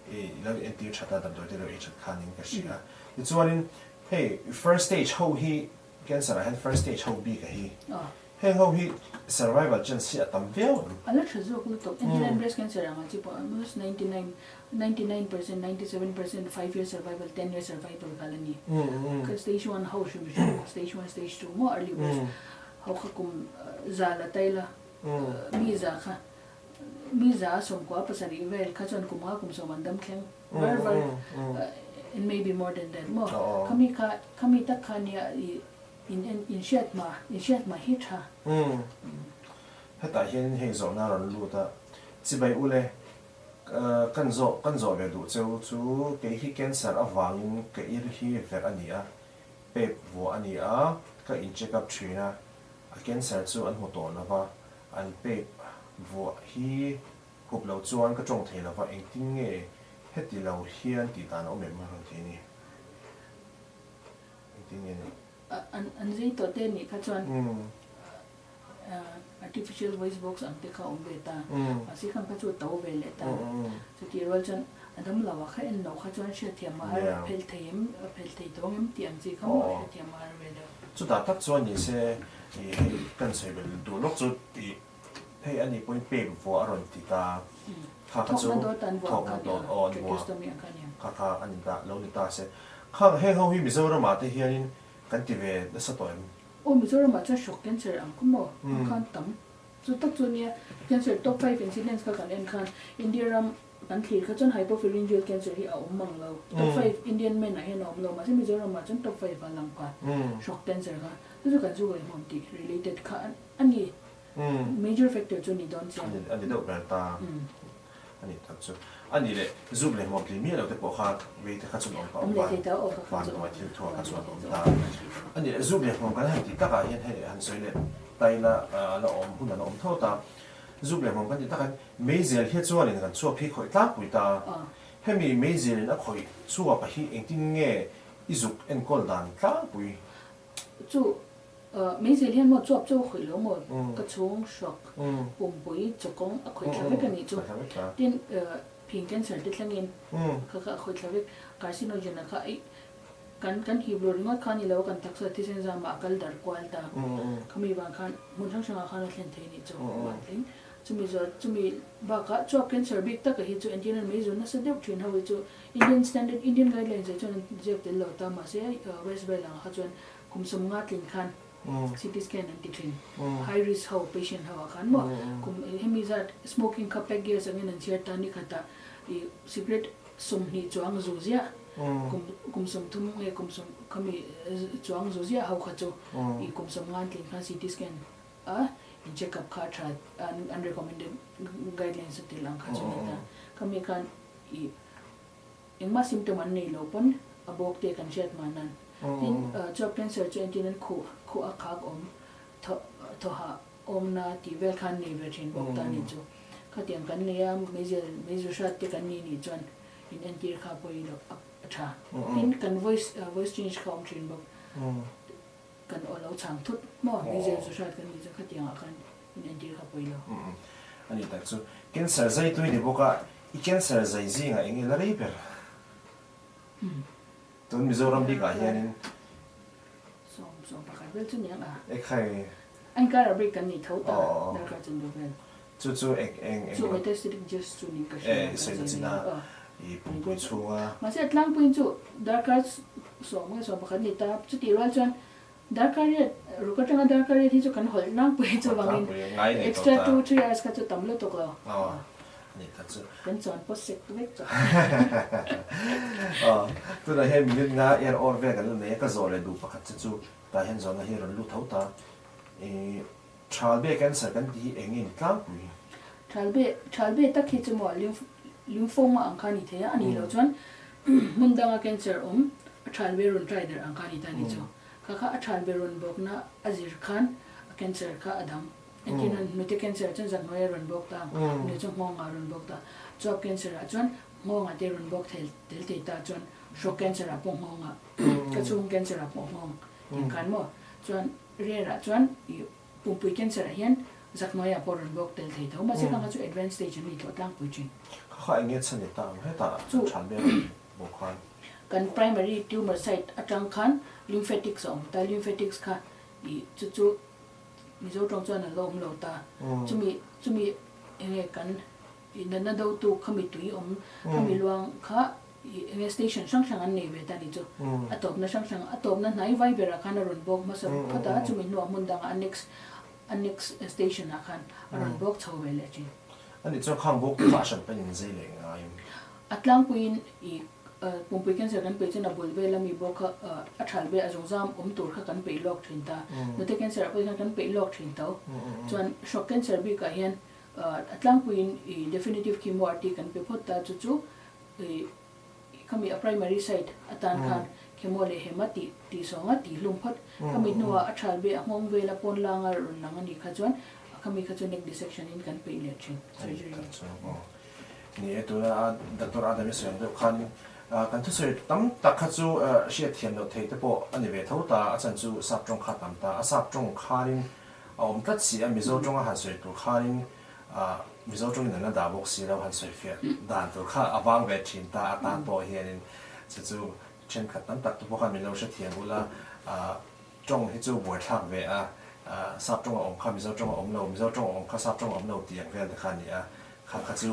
i lo entir that a damdawi te lo ei that khanin ka hria. Tichuanin hei first stage ho hi cancer ah hian first stage ho bik a hi heng ho hi survival chance hi a tam viau em? A la tha zawk lutuk. Entirnan breast cancer anga chi pawh almost 99, 99%, 97% 5 year survival, 10 year survival kha la ni. Kha stage one ho hrim hrim, stage one, stage two maw early breast ho kha kum za la tai la mi za kha Mi 17 vel kha chuan kum nga kum sawm an dam thleng var var and maybe more than that maw khami kha khami tak kha nia i in en in hriat hma in hriat hma hi tha. Hetah hian hei zawhna a rawn lut a, chibai ule. Kan zawh kan zawh ve duh cheu chu kei hi cancer avangin ka ir hi verh a ni a, pep vuah a ni a, ka in check up thin a, a cancer chu an hmu tawh lova, an pep vuah hi hup lo chuan ka tawng thei lova, engtin nge heti lo hian tih dan a awm em a rawn ti a ni. Engtin nge ni? An zai tawh te nih kha chuan artificial voice box ang te kha awm ve ta. Mahse khang kha chu a to ve leh ta. Chutih rual chuan a dam lo a kha en loh kha chuan hriatthiam a har phelh thei em, a phelh thei tawng em tih ang chi kha maw hriatthiam a har ve deuh. Chutah tak chuan ni se ih hei kan sawi belh duh lawk chu ih hei ani pawhin pek vuah a rawn ti ta. Kha kha chu thawkna dawt aw an vuah kha kha a ni ta lo ni ta se. Khang heng ho hi Mizoramah te hianin kan ti ve nasa tawh em? Aw Mizoramah chuan hrawk cancer ang khaw maw? Ang khan tam. Chu tak chu nia cancer top five incidence kha kan en khan India ram kan thlir kha chuan hypopharyngeal cancer hi a awm mang lo. Top five Indian men ah hian a awm lo mahse Mizoramah chuan top five ah lang pha hrawk cancer kha. Chu chu kan zu leh hmawm tih related kha a ni. Major factor chu ni dawn chiang. A ni deuh ber ta. A nih tak chu. A nih leh zuk leh hmuam tih miah lo te pawh kha vei te kha chuan awm awm leh thei ta aw kha kha chu awm thil thuah kha chuan awm ta. A nih leh zuk leh hmuam kan han tih takah hian hei han sawi leh taila a la awm hun a la awm tho ta. Zuk leh hmuam kan tih takah hian meizel hi chuanin kan chhuak phei khawih tlangpui ta. Hemi meizelin a khawih chhuak hi engtin nge i zuk enkawl dan tlangpui? Chu Meizel hian maw chuap chu a khawih lo maw? Ka chhung hrawk pumpui chawkawng a khawih thla vek a nih chu. Tin, phing cancer te thlengin kha kha a khawih thla vek. Carcinogen a kha i kan kan hip lo ringawt kha a ni lo a, kan taksa thisen zamah a kal dar kual ta. Khami vang khan hmun hrang hrangah khan a thlen thei a nih chu. Tling chumi zawh chumi bakah chuap cancer bik taka hi chu entirna meizu nasa deuh thin ho hi chu Indian standard Indian guidelines ah chuan an ziak tel lo ta mahse West Bell ang kha chuan Kum sawmnga tlin khan CT scan an ti thin. High risk ho patient ho ah khan maw kum hemi zat smoking kha pack years angin an chhiar ta ni khatah ih cigarette 20 chuang zu ziah kum kum 30 nge kum sawm khami chuang zu ziah ho kha chu ih kum 50 an tlin khan CT scan a in check up kha tha an an recommended guidelines a tel ang kha chu ni ta. Khami khan ih Engmah symptom an nei lo pawn a bawk te kan hriat mah nan. Tin, chuap cancer chu entin an khuh, khuh a khak awm, thaw, thawhah awmna tih vel khan nei ve thin bawk ta ni chu. Khatiang kan nei a, meizel, meizu hrat te kan ni nih chuan in entir kha pawi lo a tha. Tin, kan voice, voice change kha awm thin bawk. Kan aw lo chhang thut maw, meizel zu hrat kan nih chuan khatiangah khan in entir kha pawi lo. A ni tak chu. Cancer zai tui ni bawk a, i cancer zai zingah eng nge la rei ber? Tun Mizoram bikah hianin. 11 vel chu niang a. Ekhai. A inkar ah break kan nei tho ta, darkar chanve vel. Chu chu eng eng eng. Chu metastatic gist chu ning ka hria. E, i sawi na chin a, i pumpui chhunga. Mahse a tlangpuiin chu darkar 10 nge 11 ni ta, chutih rual chuan Darkar riat, ruk atanga darkar riat hi chu kan hawlh tlangpui chuvangin extra two three hours kha chu tam lutuk lo. Aw, a nih tak chu. Kan chuan pawh sek vek chu. Aw, tunah hian minute nga er awr vel kan la nei a, ka zawh leh duh pakhat che chu tah hian zawhna hi a rawn lut tho ta. I Thalbe cancer kan tih hi eng nge ni tlangpui? Thalbe, Thalbe tak hi chu maw lymphoma ang kha a ni thei a, a nih loh chuan hmun danga cancer awm a thalbe rawn try der ang kha a ni ta a ni chu. Kha kha a thalbe rawn bawkna a zir khan a cancer kha a dang. Engtin hnute cancer ah chuan zanhnuai a rawn bawk ta ang, hnute chu nghawngah a rawn bawk ta. Chuap cancer ah chuan nghawngah te rawn bawk thei tel thei ta chuan hrawk cancer ah pawh nghawngah, ka chhung cancer ah pawh nghawng tih khan maw chuan rare ah chuan ih pumpui cancer ah hian zakhnuai ah pawh rawn bawk tel thei tho. Mahse khang kha chu advanced stage an ni tawh tlangpui thin. Kha kha eng nge chhan ni ta ang hetah thalbe rawn bawk khan. Kan primary tumor site atang khan lymphatics a awm ta, lymphatics kha ih chu chu Mizo tawng chuan a la awm lo ta, chumi chumi enge kan ih natna dotu khami tui awm khami luang kha ih enge station hrang hrang an nei ve ta ni chu, a tawpna hrang hrang a tawpna hnai vai berah khan a rawn bawk hmasa phawt a, chumi hnuah hmun dangah a next a next station ah khan a rawn bawk chho ve leh thin. Ani chuan khang bawk te kha a hran pahin in zai leh ngai em? A tlangpuiin ih pumpui cancer kan peih chuan a bul vel ami bawk kha a thal vel a zungzam awm tur kha kan peih lawk thin ta. Hnute cancer ah pawh hian kan peih lawk thin tho. Chuan hrawk cancer bikah hian A tlangpuiin i definitive chemo RT kan pe phawt ta chu chu i khami a primary site atan khan chemo leh hema tih tih sawnga tih hlum phawt. Khami hnuah a thal be a nghawng vela pawn langa rawn lang a nih kha chuan khami kha chu neck dissection in kan peih leh thin surgery. Ni e, tuna Doctor Adam i sawi ang deuh khan kan thusawi tam tak kha chu hriat thiam loh thei te pawh a ni ve tho ta, a chan chu sap tawng kha tam ta, a sap tawng khanin a awm tlat si a, Mizo tawnga han sawi tur khanin Mizo tawngin an la dah bawk si lo, han sawi fiah dan tur kha a vang ve thin ta atan pawh hianin chu chu thenkhat tam tak te pawh khan min lo hrethiam ula, tawng hi chu buaithlak ve a, sap tawng a awm kha Mizo tawng a awm lo, Mizo tawng a awm kha sap tawng a awm lo tih ang vel te kha a ni a, kha kha chu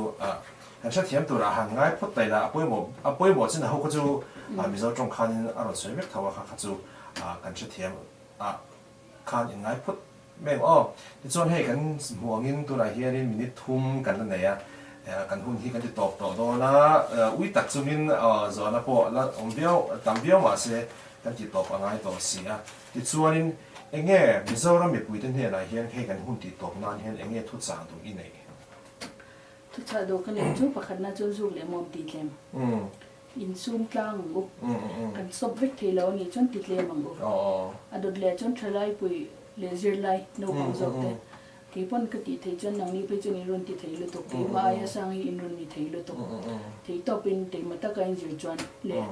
han hrethiam turah han ngai phawt ta ila a pawimawh a pawimawh chin a ho kha chu Mizo tawng khanin a rawn sawi vek tho a, kha kha chu kan hrethiam a khan in ngai phawt mai ang aw. Tichuan hei kan hmuh angin tunah hianin minute thum kan la nei a, kan hun hi kan ti tawp tawh dawn a, ui tak chungin zawhna pawh la awm viau tam viau mahse kan ti tawp a ngai tawh si a. Tichuanin enge Mizoram mipuite hnenah hian hei kan hun tih tawp nan hian enge thuchah duh i neih? Thuchah duh ka neih chu pakhatna chuan zuk leh mawm tih tlem. Insum tlang ang u. Kan stop vek thei lo a nih chuan ti tlem ang u. A dawt leh chuan thalai pui leh zirlai naupang zawk te kei pawn ka tih theih chuan nangni phei chuan in rawn ti thei lutuk, keimah aia sang hi in rawn ni thei lutuk. Thei tawpin keimah taka in zir chuan leh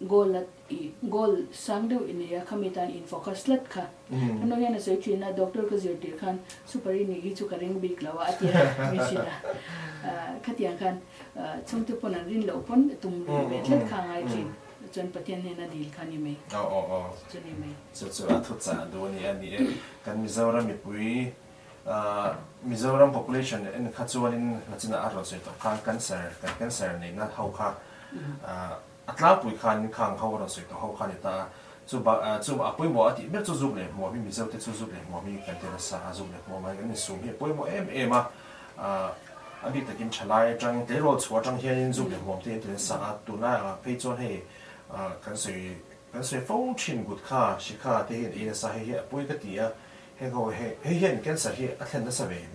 goal a i goal sang deuh i nei a khami tan in focus tlat kha. Ka nu hian a sawi thin a, doctor ka zir tirh khan super i nih hi chu ka ring bik lo a a ti a, min hrilh a. Khatiang khan Chhungte pawn an rin loh pawn tum rih ve tlat kha a ngai thin. Chuan Pathian hnena dil kha a ni mai. Aw aw aw. Chu ni mai. Chu chu a thuchah duh a ni a ni e. Kan Mizoram mipui Mizoram population en kha chuanin nachinah a rawn sawi tawh khan cancer kan cancer neihna ho kha a tlangpui khan khang ho a rawn sawi tawh ho kha a ni ta a. Chu ba chu a pawimawh a tih ber chu zuk leh hmuam hi Mizote chu zuk leh hmuam hi kan ti nasa a, zuk leh hmuam ah hian kan insum hi a pawimawh em em a. A bik takin thalai atang tleirawl chhuah atang hianin zuk leh hmuam te hi an ti nasa a, tunlai angah phei chuan hei kan sawi kan sawi fo thin gut kha, hri kha te hi an ei nasa hei hi a pawi ka ti a, heng ho hei hei hian cancer hi a thlen nasa ve em?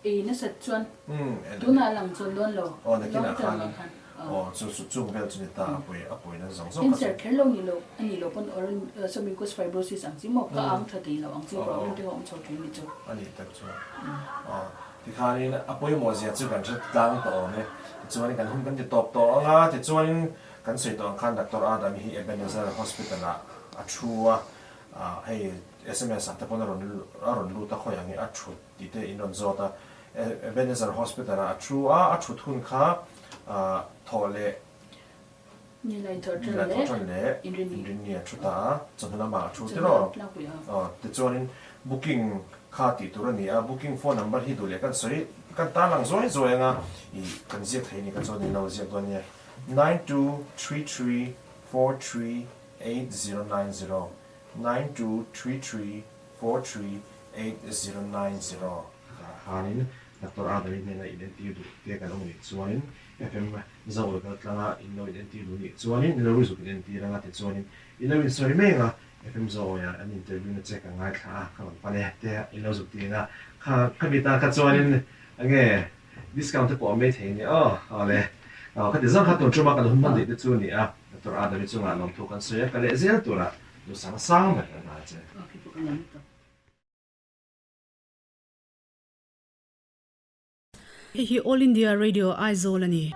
Ei nasat chuan tunah a lang chuan dawn lo, long term ah khan. Aw chu chu chung vel chu ni ta a pawi a pawi na zawng zawng kha chu. Cancer kher lo ni lo a nih loh pawn oral submucous fibrosis ang chi maw ka ang tha thei lo ang chi problem te ho awm chho thin ni chu. A nih tak chu aw tikhanin a pawimawh zia chu kan hre tlang tawh awm e tichuanin kan hun kan ti tawp tawh ang a tichuanin kan sawi tawh ang khan Doctor Adam hi Ebenezer Hospital ah a thu a hei sms ah te pawn a rawn a rawn lut a khawi ang hi a thut tih te in rawn zawt a Ebenezer Hospital ah a thu a a thut hun kha Thawh leh Nilai thawh leh Inrinni a thu ta a, chawhnu lamah a thu tiraw? Tichuanin booking kha tih tur a ni a, booking phone number hi duh leh kan sawi kan tarlang zuai zuai anga ih kan ziak thei a ni kha chuan in lo ziak dawn nia 9233438090 9233438090 khanin Doctor Adami hnena in entir duh te kan awm nih chuanin FM Zo kal tlanga in lo in entir duh nih chuanin in lo rizuk in entir anga tichuanin in lo insawi mai anga FM Zo awia an interview na che ka ngaithla a ka rawn pan e te in lo zuk ti anga kha khami ta kha chuanin enge discount te pawh a mai thei nia aw awle aw khati zawng kha tun tuma kan hun hman dih te chu ni a Doctor Adami chungah lawmthu kan sawi a ka leh zel tura duhsang sang ber kan hna che. Hei hi All India Radio Aizawl a ni.